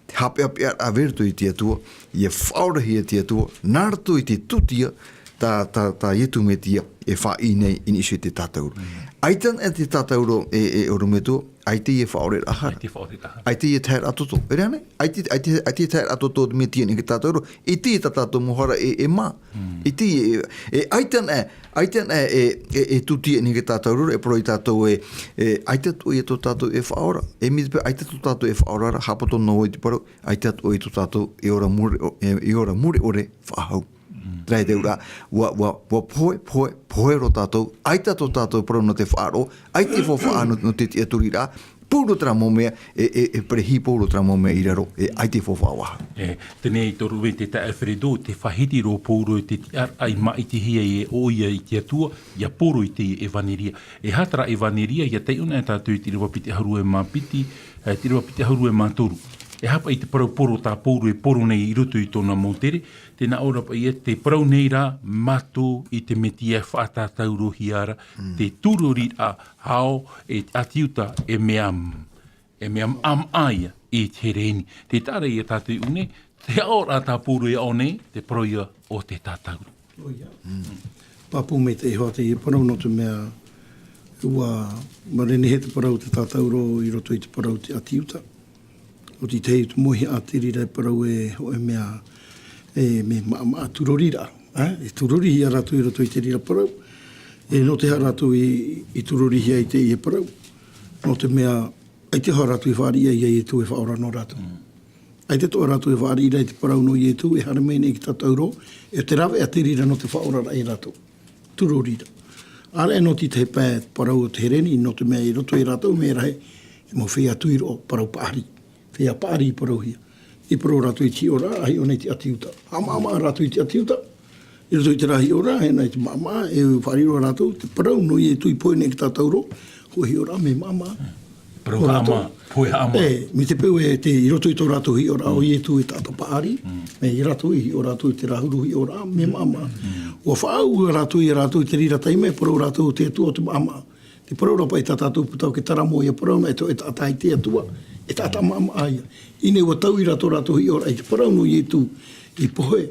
te haʻapeʻapeʻaraʻa i roto i te Atua, ʻia faʻaorahia te Atua, nā roto i te tūtia, tā, tā, tā Ietu Metia, e faʻaʻī nei i niʻa iho i te tātauro. Mm. ʻAita anaʻe te tātauro e, e ʻorometua, ʻaita e faʻaoraraʻa hara. ʻAita e faʻaoraraʻa hara. ʻAita e taeraʻa toto. E rā nei? ʻAita, ʻaita, ʻaita e taeraʻa toto te Metia i niʻa i te tātauro, ʻite tā tātou mau hara e, e mā. Mm. ʻIte e, e, ʻaita anaʻe, ʻaita anaʻe e, e, e tūtia i niʻa i te tātauro, e parau ia tātou e, e, ʻaita atoʻa ia tō tātou e faʻaora. E mai te peu, ʻaita tō tātou e faʻaora ra, haʻapoto noa vau i te parau, ʻaita atoʻa ia tō tātou e ora mure, e, e ora mure ʻore faʻahou. Mm. Terā te auraʻa, ʻua, ʻua, ʻua pohe, pohe, pohe roa tātou, ʻaita tō tātou parau nō te faʻaroʻo, ʻaita e faufaʻa nō, nō te tiʻaturiraʻa, pauroa terā mau mea, e, e, e perehi pauroa terā mau mea i raro, e ʻaita e faufaʻa faʻahou. E, teie nei Toro e te taeaʻe Alfredo, tē faʻahiti roa pauroa i te tiʻaraʻa i māʻitihia e ʻoia i te Atua, ʻia pauroa i te ʻevaneria. E aha terā ʻevaneria, ʻia taiʻo anaʻe tātou i te ʻīrava piti ʻahuru e mā piti, e, te ʻīrava piti ʻahuru e mā toru. E aha paʻi te parau pauroa tā Pauro e pauroa nei i roto i tōna mau tere, tē nā ʻō ra paʻi ē, tē parau nei ra mātou i te Metia e faʻatātaurohia ra, mm, te tūroriraʻa ao e te ʻĀti Iuta e mea, e mea maʻamaʻa ia i te Hereni. Tē taʻa ra ia tātou i ʻō nei, te aʻoraʻa tā Pauro e aʻo nei, te parau ia o te tātauro. ʻOia. Mm. Pāpū maitaʻi hoʻi teie parau nō te mea, ʻua, ʻua nehenehe te parau te tātauro i roto i te parau te ʻĀti Iuta. ʻO te tahi te mau hiʻa te reira e parau e hōʻē mea, e mea maʻamaʻa tūroriraʻa, ā, e tūrorihia rātou i roto i te reira parau. E nō te aha rātou i, i tūrorihia i teie parau? Nō te mea, ʻaita hoʻi rātou i fāriʻi ia Ietu e faʻaora nō rātou. Mm. ʻAita atoʻa rātou e fāriʻi ra i te parau nō Ietu e haere mai nei i te tātauro, e te rāveʻa te reira nō te faʻaoraraʻa ia rātou. Tūroriraʻa. ʻĀreʻa nō te tahi pae parau o te Hereni, nō te mea i roto ia rātou mea rahi, e mau feiā tuiroʻo, parau paʻari. Feiā paʻari i parauhia. I parau rātou i te hiʻoraʻa, hiʻo nei te ʻĀti Iuta. Haʻamaʻamaʻa rātou i te ʻĀti Iuta. I roto i terā hiʻoraʻa, e nā i te maʻamaʻa, e fāriʻi roa rātou, te parau nō Ietu i pohe nei i te tātauro, hōʻē hiʻoraʻa mea maʻamaʻa. Parau haʻamaʻa, pohe haʻamaʻa. E, mai te peu e te, i roto i tō rātou hiʻoraʻa ʻo Ietu e taʻata paʻari, mm, mai ia rātou i hiʻo rātou i terā huru hiʻoraʻa, mea maʻamaʻa. Mm. ʻUa faʻaau rātou ia rātou i te reira taime, parau rātou te Atua o te maʻamaʻa. Te parau ra paʻi tā tātou puta o te Taramo ia parau nā, e tō, e taʻata i te Atua, e taʻata maʻamaʻa ia. I ʻō nei ʻua taui ra tō rātou hiʻoraʻa i te parau nō Ietu i pohe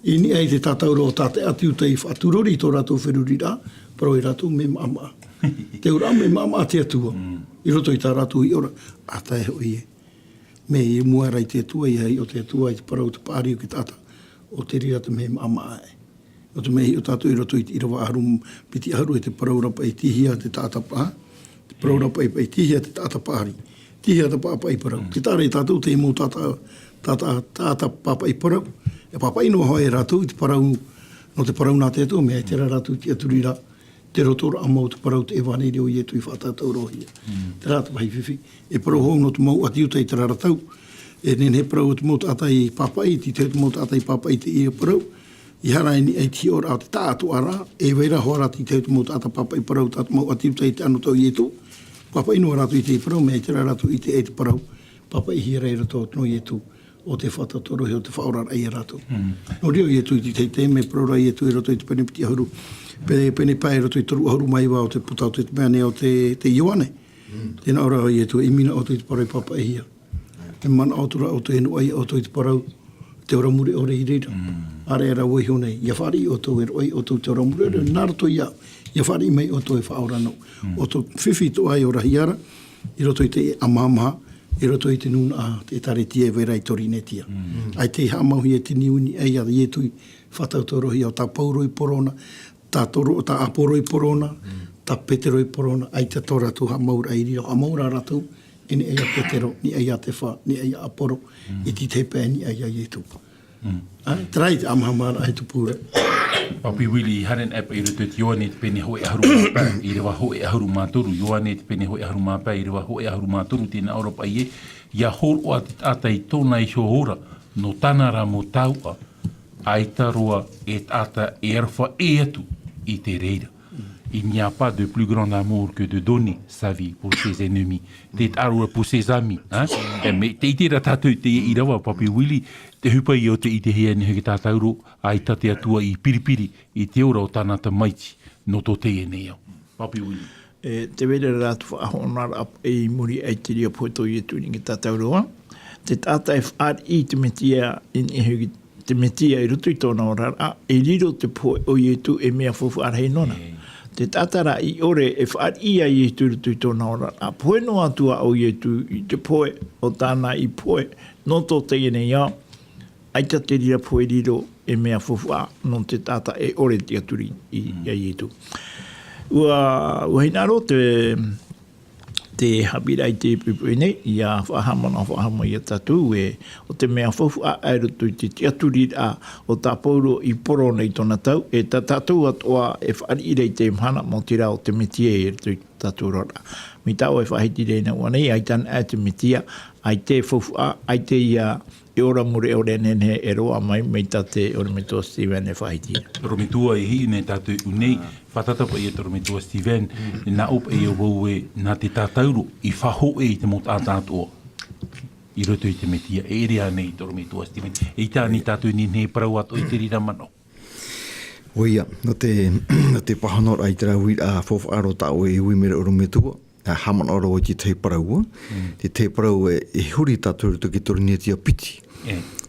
i niʻa i te tātauro tā te ʻĀti Iuta i faʻatūrori i tō rātou feruriraʻa, parau ia rātou mea maʻamaʻa. Te auraʻa mea maʻamaʻa te Atua, mm, i roto i tā rātou hiʻoraʻa, ʻa tae hoʻi ē. Mea i mua ra i te Atua, ʻia hiʻo te Atua i te parau te paʻari o te taʻata, ʻo te reira te mea maʻamaʻa ē. Nō te mea hiʻo tātou i roto i te ʻīrava ʻahuru, piti ʻahuru e te parau ra paʻi tīhia te taʻata paʻa, te parau ra paʻi, paʻi tīhia te taʻata paʻari, tīhia te paʻapaʻi parau. Mm. Tē taʻa ra ia tātou te mau taʻata, taʻata, taʻata paʻapaʻi parau. E paʻapaʻi noa hoʻi rātou i te parau, nō te parau nā te Atua, mea ʻaita rā rātou i tiʻaturi ra, te rotoraʻa mau o te parau te ʻevaneria o Ietu i faʻatātaurohia. Mm. Terā te vāhi fifi. E parau hou nō te mau ʻĀti Iuta i terā ra tau. E nehenehe parau o te mau taʻata i pāpaʻi, tei te mau taʻata i pāpaʻi i teie parau. I haere i niʻa i te hiʻoraʻa o te taʻatoʻaraʻa, e vai ra hoʻi rā tei te mau taʻata pāpaʻi parau tā te mau ʻĀti Iuta i te anotau o Ietu. Pāpaʻi noa rātou i te parau, mea ʻaita rā rātou i ʻite i te parau. Pāpaʻihia ra i roto nō Ietu. o te fātata roa o te faʻaoraraʻa ia rātou. Nō reira, ʻo Ietu i te teitei, mea parau ra Ietu i roto i te pene piti ʻahuru, pene, pene pae i roto i toru ʻahuru mā iva o te puta o te, te mea nei o te, te Ioane. Tē nā ʻō ra ʻo Ietu, e ʻimi na ʻoutou i te parau i pāpaʻihia. E manaʻo atu ra ʻoutou, e noaʻa ʻoutou i te parau, te ora mure ʻore i reira. ʻĀreʻa rā vau e iho nei, ʻia fāriʻi ʻoutou, e roaʻa ʻoutou te ora mure ʻore, nā roto iāʻu, ʻia fāriʻi mai ʻoutou e faʻaora noa. ʻOutou fifi atoʻa e orahia ra, i roto i te ʻāmahamaha, i roto i te nūnaʻa, te ʻēkālesia e vai ra i Torinetia. ʻAita i haʻamauhia te niuniʻa ia Ietu i fātata roa hia, ʻo tā Pauro i Porona, tā Toro-, tā ʻAporo i Porona, tā Petero i Porona, ʻaita tō rātou haʻamauraʻa i reira, haʻamau ra rātou, e niʻa ia Petero, niʻa ia Tefa, niʻa ia ʻAporo, i te tahi pae niʻa ia Ietu. ʻĀ, terā te ʻāmahamaha e tupu ra. Pāpī Willie, haere anaʻe paʻi i roto i te Ioane te pene hōʻē ʻahuru mā pae, ʻīrava hōʻē ʻahuru mā toru, Ioane te pene hōʻē ʻahuru mā pae, ʻīrava hōʻē ʻahuru mā toru, tē nā ʻō ra paʻi ē, ʻia hōroʻa te taʻata i tōna iho ora, nō tāna ra mau taoʻa, ʻaita roa e taʻata e aroha ʻē atu i te reira. Il n'y a pas de plus grand amour que de donner sa vie pour ses ennemis. Te taʻaro ra pour ses amis, hein? E, mea ʻite ra tātou i teie ʻīrava, Pāpī Willie, te ʻohipa ia ʻo tē ʻitehia nei hoʻi tātou ra, ʻaita te Atua i piripiri i te ora o tāna tamaiti, nō tō teie nei ao. Pāpī Willie. E, tē vai ra te faʻahoʻoraʻa i muri aʻe i te reira pohe tō Ietu i niʻa ia tātou ra. Te taʻata e fāriʻi i te Mesia, i niʻa iho i te Mesia i roto i tōna oraraʻa, e riro te pohe o Ietu ei mea faufaʻa rahi nōna. Te taʻata rā i ʻore e fāriʻi ia Ietu i roto i tōna oraraʻa, pohe noa atu ā ʻo Ietu i te pohe o tāna i pohe, nō tō teie nei ao, ʻaita te reira pohe e riro ei mea faufaʻa nō te taʻata e ʻore e tiʻaturi i, ia Ietu. ʻUa, ʻua hinaʻaro te, te haʻapiʻiraʻa i te poʻipoʻi nei, ʻia faʻahaʻamanaʻo, faʻahaʻamanaʻo ia tātou ē, ʻo te mea faufaʻa i roto i te tiʻaturiraʻa o tā Pauro i Porona i tōna tau, e tā tātou atoʻa e fāriʻi ra i teie mahana, maoti rā ʻo te Mesia i roto i tō tātou oraraʻa. Mai tā ʻoe e faʻahiti ra i nā ʻua nei, ʻaita anaʻe te Mesia, ʻaita e faufaʻa, ʻaita ia e ora mure ʻore e nehenehe e roaʻa mai, mai tā te ʻorometua Steven e faʻahiti ra. ʻOrometua, e hiʻo nei tātou i ʻō nei, fātata paʻi ia te ʻorometua Steven, nā ʻō paʻi ia vau ē, nā te tātauro i faʻahōʻē i te mau taʻata atoʻa i roto i te Mesia, e ʻere ānei te ʻorometua Steven. E ʻita ānei tātou e nehenehe e parau atoʻa i te reira manaʻo? ʻOia, nō te, nō te pāhonoraʻa i terā uiraʻa faufaʻa roa tā ʻoe e ui mai ra ʻorometua, ʻa, haʻamanaʻo ra vau i te tahi parau, te tahi parau e, e huri tātou i roto i te Torinetia piti.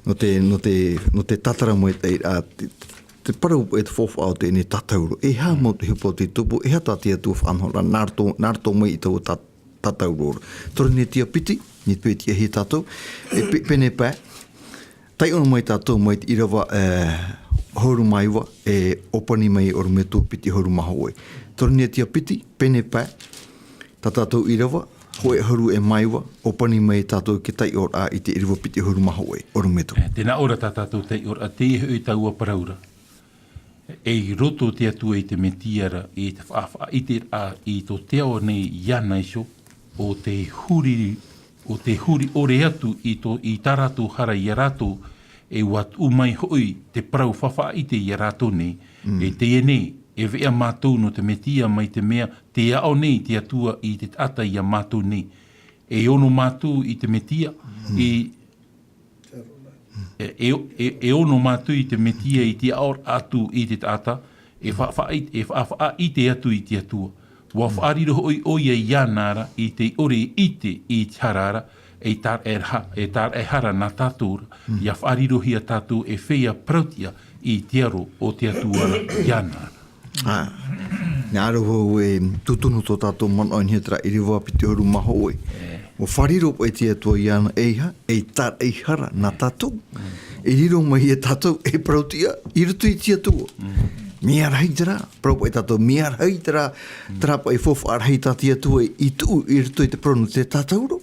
Nō te, nō te, nō te tātara mai te, ʻa, te, te parau e te faufaʻa o teie nei tātauro. E aha mau te ʻohipa o te tupu, e aha tā te Atua faʻanaho ra, nā roto, nā roto mai i taua tā, tātauro ra. Torinetia piti, nō te piti e hia tātou, e pe-, pene pae, taiʻo mai tātou mai te ʻīrava, e, ʻahuru mā iva, e ʻōpani mai ʻorometua piti ʻahuru mā hōʻē. Torinetia piti, pene pae, tā tātou ʻīrava, hōʻē ʻahuru e mā iva, ʻōpani mai tātou i te taiʻoraʻa i te ʻīrava piti ʻahuru mā hōʻē, ʻorometua. E, tē nā ʻō ra tā tātou taiʻoraʻa, teie hoʻi taua parau ra. E i roto te Atua i te Mesia ra, i te faʻa-, faʻaʻiteraʻa i tō te ao nei iāna iho, ʻo te huri, ʻo te huri ʻore atu i tō, i tā rātou hara ia rātou, e ʻua tuʻu mai hoʻi te parau faʻaʻite ia rātou nei, e teie nei, e veʻa mātou nō te Mesia mai te mea, tē aʻo nei te Atua i te taʻata ia mātou nei. E ono mātou i te Mesia, i E, e, e, e ono mātou i te Mesia i te aʻoraʻa atu i te taʻata, e fa-, fa-, e faʻaʻite atu i te Atua. ʻUa faʻariro hoʻi ʻoia iāna ra i te ʻore e ʻite i te hara ra, e tāraʻehara, e tāraʻehara nā tātou ra, ʻia faʻarirohia tātou e feiā parauʻtiʻa i te aro o te Atua ra iāna ra. Ā, nā ʻō ra vau e tūtunu tō tātou manaʻo i niʻa i terā ʻīrava piti ʻahuru mā hōʻē. ʻUa faʻariro paʻi te Atua iāna e aha, e tāraʻehara nā tātou. E riro mai ia tātou e parauʻtiʻa i roto i te Atua. Mea rahi terā, parau paʻi tātou, mea rahi terā, terā paʻi faufaʻa rahi tā te Atua i tuʻu i roto i te parau nō te tātauro.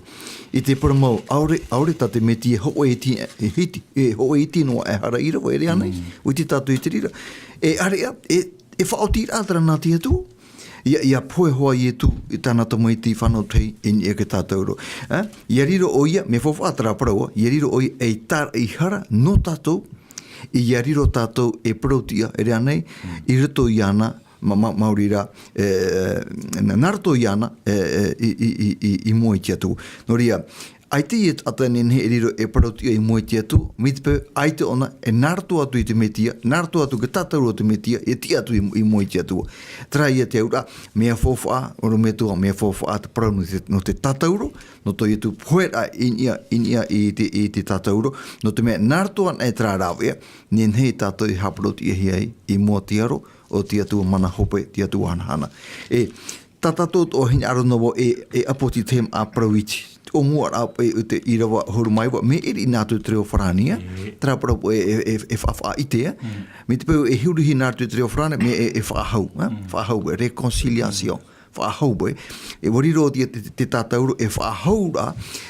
I te parau mau, ʻaore, ʻaore tā te Mesia hōʻē iti, e hiti, e hōʻē iti noa e hara ʻīrava, e ʻere ānei, ʻua ʻite tātou i te reira. E ʻāreʻa, e, e faʻaotiraʻa terā nā te Atua. ʻIa, ʻia pohe hoʻi Ietu i tāna tamaiti fānau tahi i niʻa i te tātauro. Ā, ʻia riro ʻoia, mea faufaʻa terā parau, ʻia riro ʻoia ei tāraʻehara nō tātou, ʻia riro tātou e parauʻtiʻa, e ʻere ānei, i roto iāna, ma-, ma-, maori rā, e, nā, nā roto iāna, e, e, i, i, i, i, i mua i te Atua. Nō reira, ʻAita ia taʻata nehenehe e riro e parau tiʻa i mua i te Atua, mai te peu, ʻaita ʻōna, e nā roto atu i te Metia, nā roto atu i te tātauro o te Metia, e tiʻa atu i, i mua i te Atua. Terā ia te auraʻa, mea faufaʻa, ʻorometua, mea faufaʻa te parau nō te, nō te tātauro, nō tō Ietu poheraʻa i niʻa, i niʻa i te, i te tātauro, nō te mea nā roto anaʻe terā rāveʻa, nehenehe tātou e haʻaparau tiʻahia ai, i mua te aro, o te Atua mana hope, te Atua hanahana. E, tā tātou atoʻa hinaʻaro noa vau e, e ʻapo i te tahi mau parau iti. Te ʻōmuaraʻa e, o te ʻīrava ʻahuru mā iva, mea ʻere nā roto i te reo farāni, ā? E. Terā parau e, e, e, e faʻafaʻaʻite, ā? Mm. Mai te peu e hurihia nā roto i te reo farāni, mea e, e faʻahou, ā? Mm. Faʻahou, e réconciliation. Faʻahou, e. E ʻua riro te, te, te tātauro, e faʻahou ra,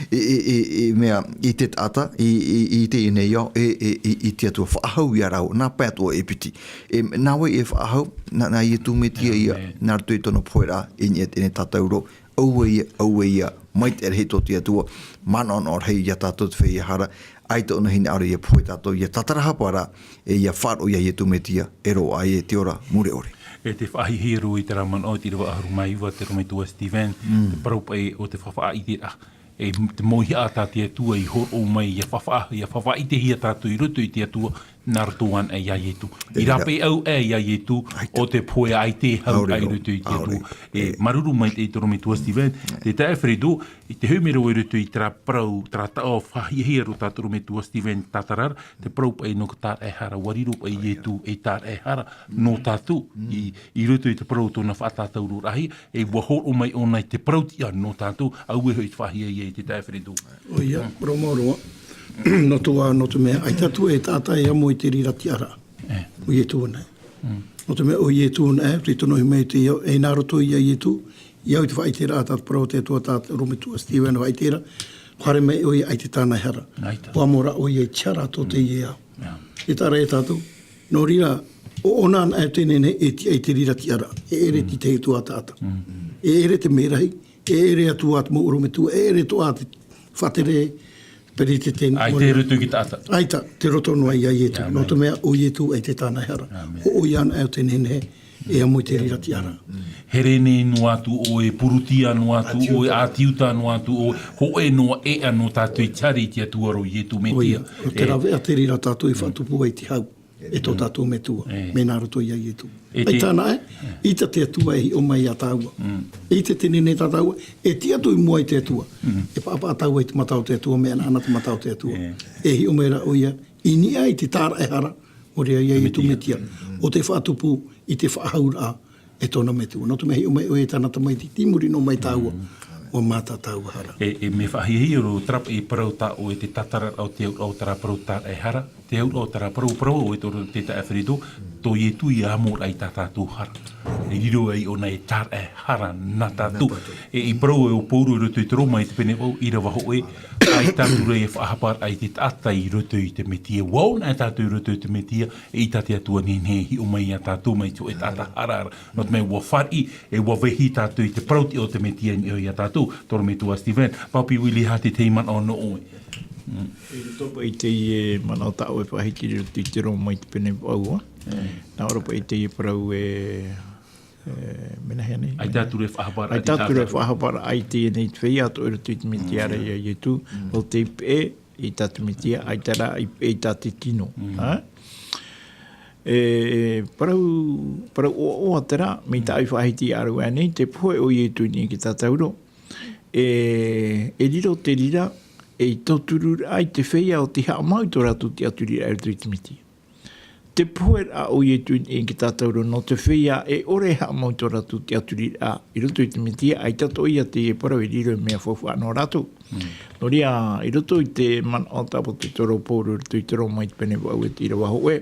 e, e, e, e mea, i te taʻata, i, i, i teie nei ao, e, e, i, i te Atua faʻahou ia rāua, nā pae atoʻa e piti. E, nā vai e faʻahou, nā, nā Ietu Metia ia, Amen. Nā roto i tōna poheraʻa, i niʻa i teie tātauro, ʻoia ia, ʻoia ia, maitaʻi rahi tō te Atua, manaʻonaʻo rahi ia tātou te feiā hara, ʻaita ʻōna hinaʻaro ia pohe tātou, ia tātarahapa ra, e ia faʻaroʻo ia Ietu Metia, e roaʻa ai e te ora mure ʻore. E te faʻahiahia roa i terā manaʻo, te ʻīrava ʻahuru mā iva, te ʻorometua Stephen, Mm. te parau paʻi o te faʻafaʻaʻiteraʻa. E te mauihaʻa tā te Atua i hōroʻa mai, ia faʻafaʻa-, ia faʻafaʻaʻitehia tātou i roto i te Atua, nā roto anaʻe ia Ietu. I Tērā. Rāpae au ē ia Ietu, ʻAita. O te pohe ʻaita e hau Aore ai i roa, roto i te aore. Atua. E, E. Māuruuru maitaʻi te ʻorometua Stephen, te taeaʻe Fredo, i te hoʻi mai roa i roto i terā parau, terā taʻo faʻahiahia roa tā te ʻorometua Stephen tātara ra, te parau paʻi nō te tāraʻehara, ʻua riro paʻi Ietu ei tāraʻehara, nō tātou, Mm. i, i roto i te parau tōna faʻatātauro rahi, e ʻua hōroʻa mai ʻōna i te parau tiʻa nō tātou, auē hoʻi te faʻahiahia i te taeaʻe Fredo. ʻOia, Mm. parau mau roa. Nō te, nō te mea, ʻaita atu e taʻata e amo i te reira tiʻaraʻa. E. ʻO Ietu anaʻe. Mm. Nō te mea, ʻo Ietu anaʻe, tei tonohi mai te ao, e nā roto ia Ietu, i au i te faʻaʻiteraʻa tā te parau o te Atua tā te ʻorometua Stephen faʻaʻiteraʻa, ʻua haere mai ʻoia ʻaita tāna e hara. ʻAita. ʻUa amo ra ʻoia i te hara tō Mm. teie ao. Yeah. E taʻa ra e tātou. Nō reira, ʻo ʻōna anaʻe te nehenehe e tiʻa i te reira tiʻaraʻa. E ʻere Mm. te tahi atu ā taʻata. Mm. E ʻere te merahi, e ʻere atu ā te mau ʻorometua, e ʻere atoʻa te faʻatere, peretiteni, ʻAita i roto i te taʻata. ʻAita, tei roto noa ia Ietu. Ia, Nō te mea, ʻo Ietu ʻaita tāna e hara. Amen. ʻO ʻoia anaʻe te nehenehe, e amo i te reira tiʻaraʻa. Here nei noa atu ʻoe, purutia noa atu ʻoe, ʻĀti Iuta noa atu ʻoe, hōʻē noa ʻēʻa nō tātou i te hara i te Atua ra ʻo Ietu Metia. ʻOia, ʻo te E. rāveʻa te reira tātou i faʻatupu ai te hau. E tō tātou Metua, E. mai nā roto ia Ietu. E te ʻAita anaʻe, ʻaita te Atua e hiʻo mai ia tāua. Mm. ʻAita te nehenehe tā tāua, e tiʻa atu i mua i te Atua. Mm. E paʻapaʻa tāua i te mata o te Atua, mea anaʻana te mata o te Atua. E. E hiʻo mai ra ʻoia, i niʻa i te tāraʻehara, ʻo reira ia Ietu Metia. Metia. Mm. ʻO te faʻatupu i te faʻahauraʻa e tōna Metua. Nō te mea hiʻo mai ʻoia e tāna Tamaiti, tei muri noa mai tāua, Mm. ʻua mātā tāua hara. E, e mea faʻahiahia roa, terā paʻi parau tā ʻoe te tātararaʻa o te auraʻa o terā parau tāraʻehara, te auraʻa o terā parau, parau ʻoe tō te taeaʻe Fredo, tō Ietu ia amo ra i tā tātou hara. E riro ai ʻōna e tāraʻehara nā tātou. Nā tātou. E i parau ʻoe ʻo Pauro i roto i te Roma i te pene vaʻu, ʻīrava hōʻē, ʻaita atu ra e faʻahaparaʻa i te taʻata i roto i te Metia. ʻUa ʻō anaʻe tātou i roto i te Metia, e ʻaita te Atua nehenehe e hiʻo mai ia tātou mai te hōʻē taʻata hara ra. Nō te mea ʻua fāriʻi, e ʻua vehi tātou i te parau tiʻa o te Metia i niʻa ia tātou, tō ʻorometua Stephen, Papi Willie, te tahi manaʻo nō ʻoe. Mm. I roto paʻi i teie manaʻo tā ʻoe faʻahiti i roto i te Roma i te pene vaʻu, ā. Mm. Nā ʻō ra paʻi i teie parau e, e, mea nāhea nei? ʻAita atu ra e faʻahaparaʻa i te taʻata. ʻAita atu ra e faʻahaparaʻa i teie nei te feiā atoʻa i roto i te Metia ra ia Ietu, Mm. ʻo tei peʻe i tā te Metia, ʻaita rā i peʻe i tā te tino. Mm. Ā? E, parau, parau ʻoaʻoa terā, mai tā ʻoe faʻahiti i ʻāruʻa nei, te pohe ʻo Ietu i niʻa i te tātauro. E, e riro te reira, ei tautururaʻa i te feiā ʻo tei haʻamau i tō rātou tiʻaturiraʻa i roto i te Metia. Te poheraʻa ʻo Ietu i niʻa i te tātauro nō te feiā e ʻore e haʻamau i tō rātou tiʻaturiraʻa i roto i te Metia, ʻaita atoʻa ia teie parau e riro ei mea faufaʻa nō rātou. Mm. Nō reira, i roto i te manaʻo tāpati tō Pauro i roto i te Roma i te pene vaʻu e te ʻīrava hōʻē,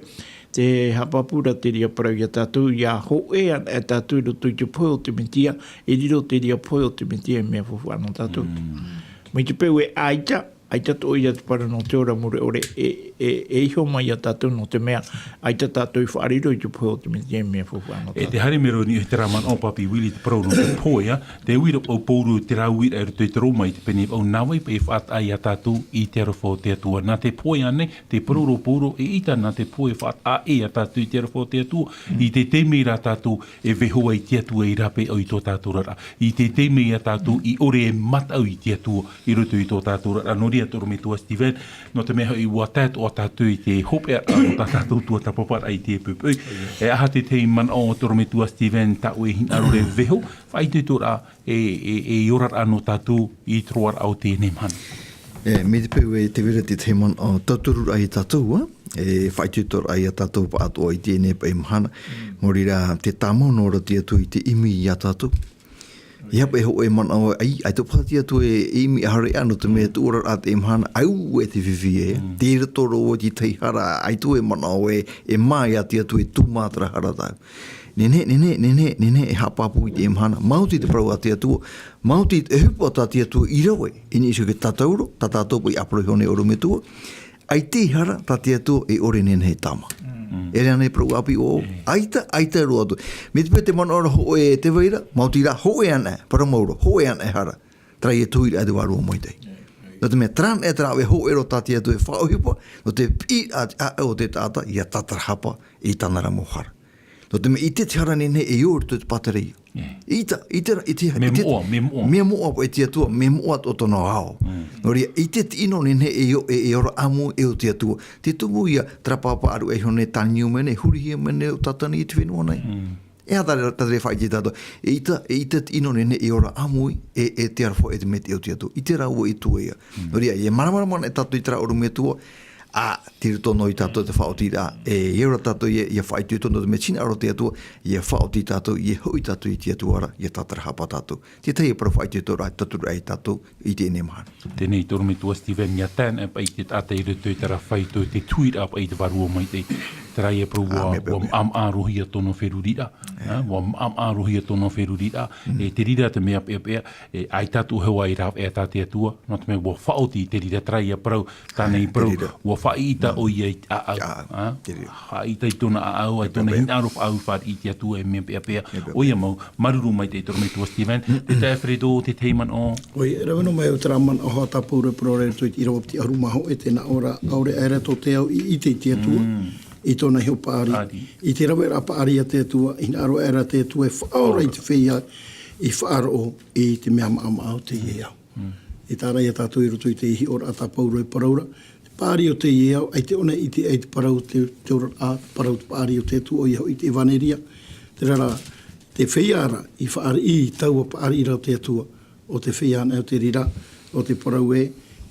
tē haʻapāpū ra te reira parau ia tātou, ʻia hōʻē anaʻe tātou i roto i te pohe o te Metia, e riro te reira pohe o te Metia ei mea faufaʻa nō tātou. Mm. Mai te peu e ʻaita, ʻAita atoʻa ia te parau nō te ora mure ʻore, e, e, e iho mai ia tātou nō te mea, ʻaita tātou i faʻariro i te pohe o te Mesia, mea faufaʻa nō tātou. E te haere mai roa i niʻa i terā manaʻo, Papi Willie, te parau nō te pohe, ā, te uira paʻi Pauro i terā uiraʻa i roto i te Roma i te pene vaʻu, nā vai paʻi e faʻataʻa ia tātou i te aroha o te Atua. Nā te pohe ānei, te parau ra o Pauro, eʻita nā te pohe e faʻataʻa ia tātou i te aroha o te Atua, i te taime ra tātou e vaiiho ai i te Atua i rāpae i tō tātou oraraʻa. I te taime ia tātou i ʻore e mataʻu i te Atua i roto i tō tātou oraraʻa. Nō reira, te ʻorometua Steven, nō te mea hoʻi ʻua tae atoʻa tātou i te hopeʻa o tā tātou tuatāpaparaʻa i teie poʻipoʻi. E aha te tahi manaʻo, te ʻorometua Steven, tā ʻoe e hinaʻaro ra e vaiiho, faʻaitoitoraʻa, e, e, e oraraʻa nō tātou i te roaraʻa o teie nei mahana? E, mai te peu ē, tē vai ra te tahi manaʻo, ā, tautururaʻa ia tātou, ā, e faʻaitoitoraʻa ia tātou pāʻatoʻa i teie nei paʻi mahana. Nō reira, tē tāmau noa ra te Atua i te ʻimi ia tātou. ʻEiaha paʻi hōʻē manaʻo, ʻaita, ʻaita paʻi te Atua e, e ʻimi ʻaore rā, nō te mea tō oraraʻa teie mahana, auē te fifi ē. Tei roto roa i te tahi hara, ʻaita e manaʻo ē, e mā ia te Atua e tūmā terā hara tāʻu. Nehenehe, nehenehe, nehenehe, nehenehe e haʻapāpū i teie mahana. Maoti te parau a te Atua, maoti te ʻohipa tā te Atua i rave i niʻa iho i te tātauro, tā tātou paʻi ʻāparahi nei ʻorometua. ʻAita e hara tā te Atua e ʻore nehenehe e tāmā. E rave ānei parau ʻāpī ʻoʻou? ʻAita, ʻaita roa atu. Mai te peu te manaʻo ra hōʻē tē vai ra, maoti rā hōʻē anaʻe, parau mau ra, hōʻē anaʻe hara. Terā ia tuiraʻa te Vārua Maitaʻi. Nō te mea terā anaʻe terā ʻoe hōʻē roa tā te Atua e faʻaʻohipa, nō te piʻiraʻa te ʻāʻau o te taʻata, ʻia tātarahapa i tāna ra mau hara. Nō te mea ʻaita te hara nehenehe e ō i roto i te pātireia. ʻAita, ʻaita rā, ʻaita, mea ʻaita, moʻa, mea moʻa. Mea moʻa paʻi te Atua, mea moʻa tō, tōna ao. Nō reira, ʻaita te ʻino nehenehe e ō, e, e ora ʻāmui, e ō te Atua. Tē tumu ia terā pāpaʻi ʻāruʻe iho nei, Tony Newman, e hurihia mai nei ʻo Tātani i te fenua nei. E aha tā, tā te faʻaʻite tātou. ʻAita, ʻaita te ʻino nehenehe e ora ʻāmui, e, e te aroha e te Mesia, e te Atua. ʻAita rā ʻoe e tuea. Nō reira, ʻia māramarama anaʻe tātou i terā ʻorometua, ā, tei roto noa ia tātou te faʻaotiraʻa, e, ʻia ora tātou ʻia, ʻia faʻaitoito nō te mea tē hinaʻaro te Atua, ʻia faʻaoti tātou, ʻia hoʻi tātou i te Atua ra, ʻia tātarahapa tātou. Te tahi parau faʻaitoitoraʻa, tauturu ai tātou i teie mahana. Teie nei te ʻorometua Steven, ʻia tae anaʻe paʻi te taʻata i roto i terā faito, te tuiraʻa paʻi te Vārua Maitaʻi. Terā ia parau ʻua, ʻua maʻamaʻa roa hia tōna feruriraʻa, ā, ʻua maʻamaʻa roa hia tōna feruriraʻa, e te reira te mea peʻapeʻa, e, ʻaita atoʻa hoʻi e rāveʻa tā te Atua, nō te mea ʻua faʻaoti i te reira, terā ia parau, tāna i parau, ʻua faʻaʻite ʻoia i te ʻāʻau, ā? Faʻaʻite i tōna ʻāʻau, ʻa tōna hinaʻaro faʻaau i te Atua, e mea peʻapeʻa. ʻOia mau, māuruuru maitaʻi te ʻorometua Steven, te taeaʻe Fredo, te tahi manaʻo. ʻOia, e rave noa mai au terā manaʻo a tā Pauro e parau ra i roto i te ʻīrava piti ʻahuru mā hōʻē, tē nā ʻō ra, ʻaore aʻera tō te ao i ʻite i te Atua, i tōna iho paʻari. I te raveraʻa paʻari a te Atua, hinaʻaro aʻera te Atua e faʻaora i te feiā i faʻaroʻo i te mea maʻamaʻa o teie ao. E tae ra ia tātou i roto i te hiʻoraʻa tā Pauro e parau ra, te paʻari o teie ao, ʻaita ʻōna e ʻite ai te parau, te, te oraraʻa, te parau, te paʻari o te Atua, ʻoia hoʻi te ʻevaneria. Terā rā, te feiā ra i faʻariʻi i taua paʻari ra o te Atua, ʻo te feiā anaʻe o te reira, ʻo te parau ē,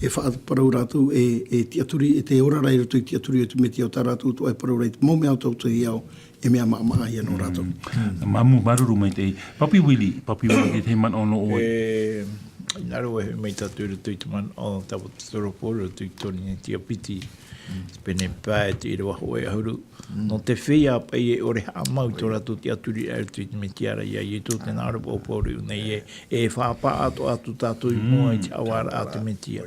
e faʻaparau rātou e, e tiʻaturi, e te ora ra i roto i te tiʻaturi o te Mesia, ʻo tā rātou atoʻa e parau ra i te mau mea o teie ao, e mea maʻamaʻa ia nō rātou. Māuruuru, māuruuru maitaʻi. Papi Willie, Papi Willie, te tahi manaʻo nō ʻoe. E, hinaʻaro vaiiho mai tātou i roto i te manaʻo, tāʻapōsetolo Pauro, i roto i te Korinetia piti, te pene pae, te ʻīrava hōʻē ʻahuru. Nō te feiā paʻi e ʻore haʻamau i tō rātou tiʻaturiraʻa i roto i te Mesia ra, ʻia Ietu, tē nā ʻō ra paʻi ʻo Pauro i ʻō nei ē, e faʻapaʻatoʻa atu tātou i mua i te haʻavāraʻa a te Mesia.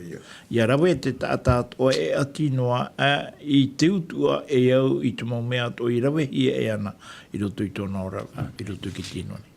ʻIa rave te taʻata atoʻa e ʻati noa aʻe i te utuʻa e au i te mau mea atoʻa i ravehia e ana i roto i tōna oraraʻa, i roto i te fenua nei.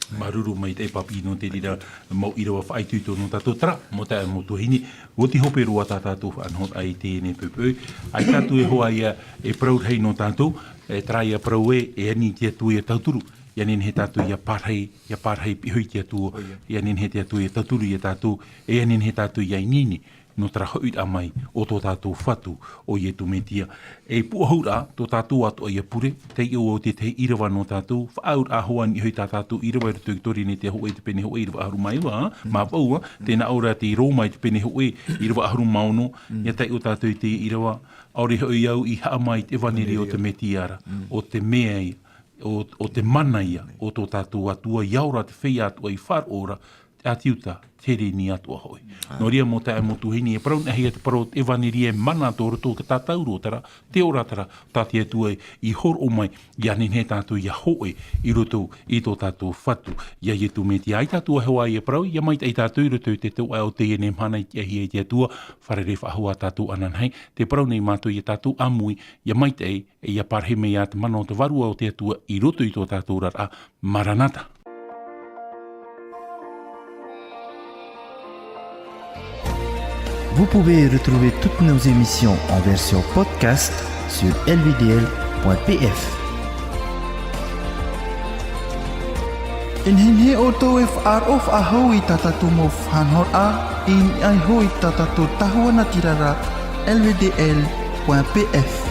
Māuruuru maitaʻi Papi nō te reira mau ʻīrava faʻaitoito nō tātou, terā, mau taeaʻe, mau tuahine, ʻua oti hope roa tā tātou faʻanahoraʻa i teie nei poʻipoʻi. ʻAita atu e hoa ia e parau rahi nō tātou, e terā ia parau ē, e ani te Atua ʻia tauturu, ʻia nehenehe tātou ʻia pārahi, ʻia pārahi piʻi iho i te Atua, ʻia nehenehe te Atua ʻia tauturu ia tātou, e ʻia nehenehe tātou ʻia ineine nō terā hoʻiraʻa mai o tō tātou Fatu, ʻo Ietu Mesia. E pūʻohu ra tō tātou atoʻa ia pure, taiʻo au te tahi ʻīrava nō tātou, faʻaauraʻa hoʻi i tā tātou ʻīrava i roto i te Korinetia hōʻē, te pene hōʻē, ʻīrava ʻahuru mā iva, ā, mā vau, ā, tē nā ʻō ra te Roma i te pene hōʻē, ʻīrava ʻahuru mā ono, ʻia taiʻo tātou i te ʻīrava, ʻaore hoʻi au i haʻamā i te ʻevaneria o te Mesia ra, ʻo te mea ia, ʻo, ʻo te mana ia o tō tātou Atua, ʻia ora te feiā atoʻa i faʻaroʻo ra, te ʻĀti Iuta, Tereni atoʻa hoʻi. Nō reira, mau taeaʻe, mau tuahine, e parau nei au ia te parau o te ʻevaneria e mana atoʻa i roto i te tātauro, terā, te ora, terā, tā te Atua i hōroʻa mai, ʻia nehenehe tātou ʻia hōʻē i roto i tō tātou Fatu, ia Iesu Mesia. ʻAita atu hoʻi e parau, ʻia maitaʻi tātou i roto i te tōʻa o teie nei mahana i tiʻahia e te Atua, fārerei faʻahou ā tātou ananahi, tē parau nei mātou ia tātou ʻāmui, ʻia maitaʻi, ʻe ʻia parahi mai ā te mana o te Vārua o te Atua i roto i tō tātou oraraʻa. Maranata. Vous pouvez retrouver toutes nos émissions en version podcast sur L V D L point P F. E nehenehe ʻoutou e faʻaroʻo faʻahou i tā tātou mau faʻanahoraʻa, i niʻa iho i tā tātou tahua natirara, L V D L point P F.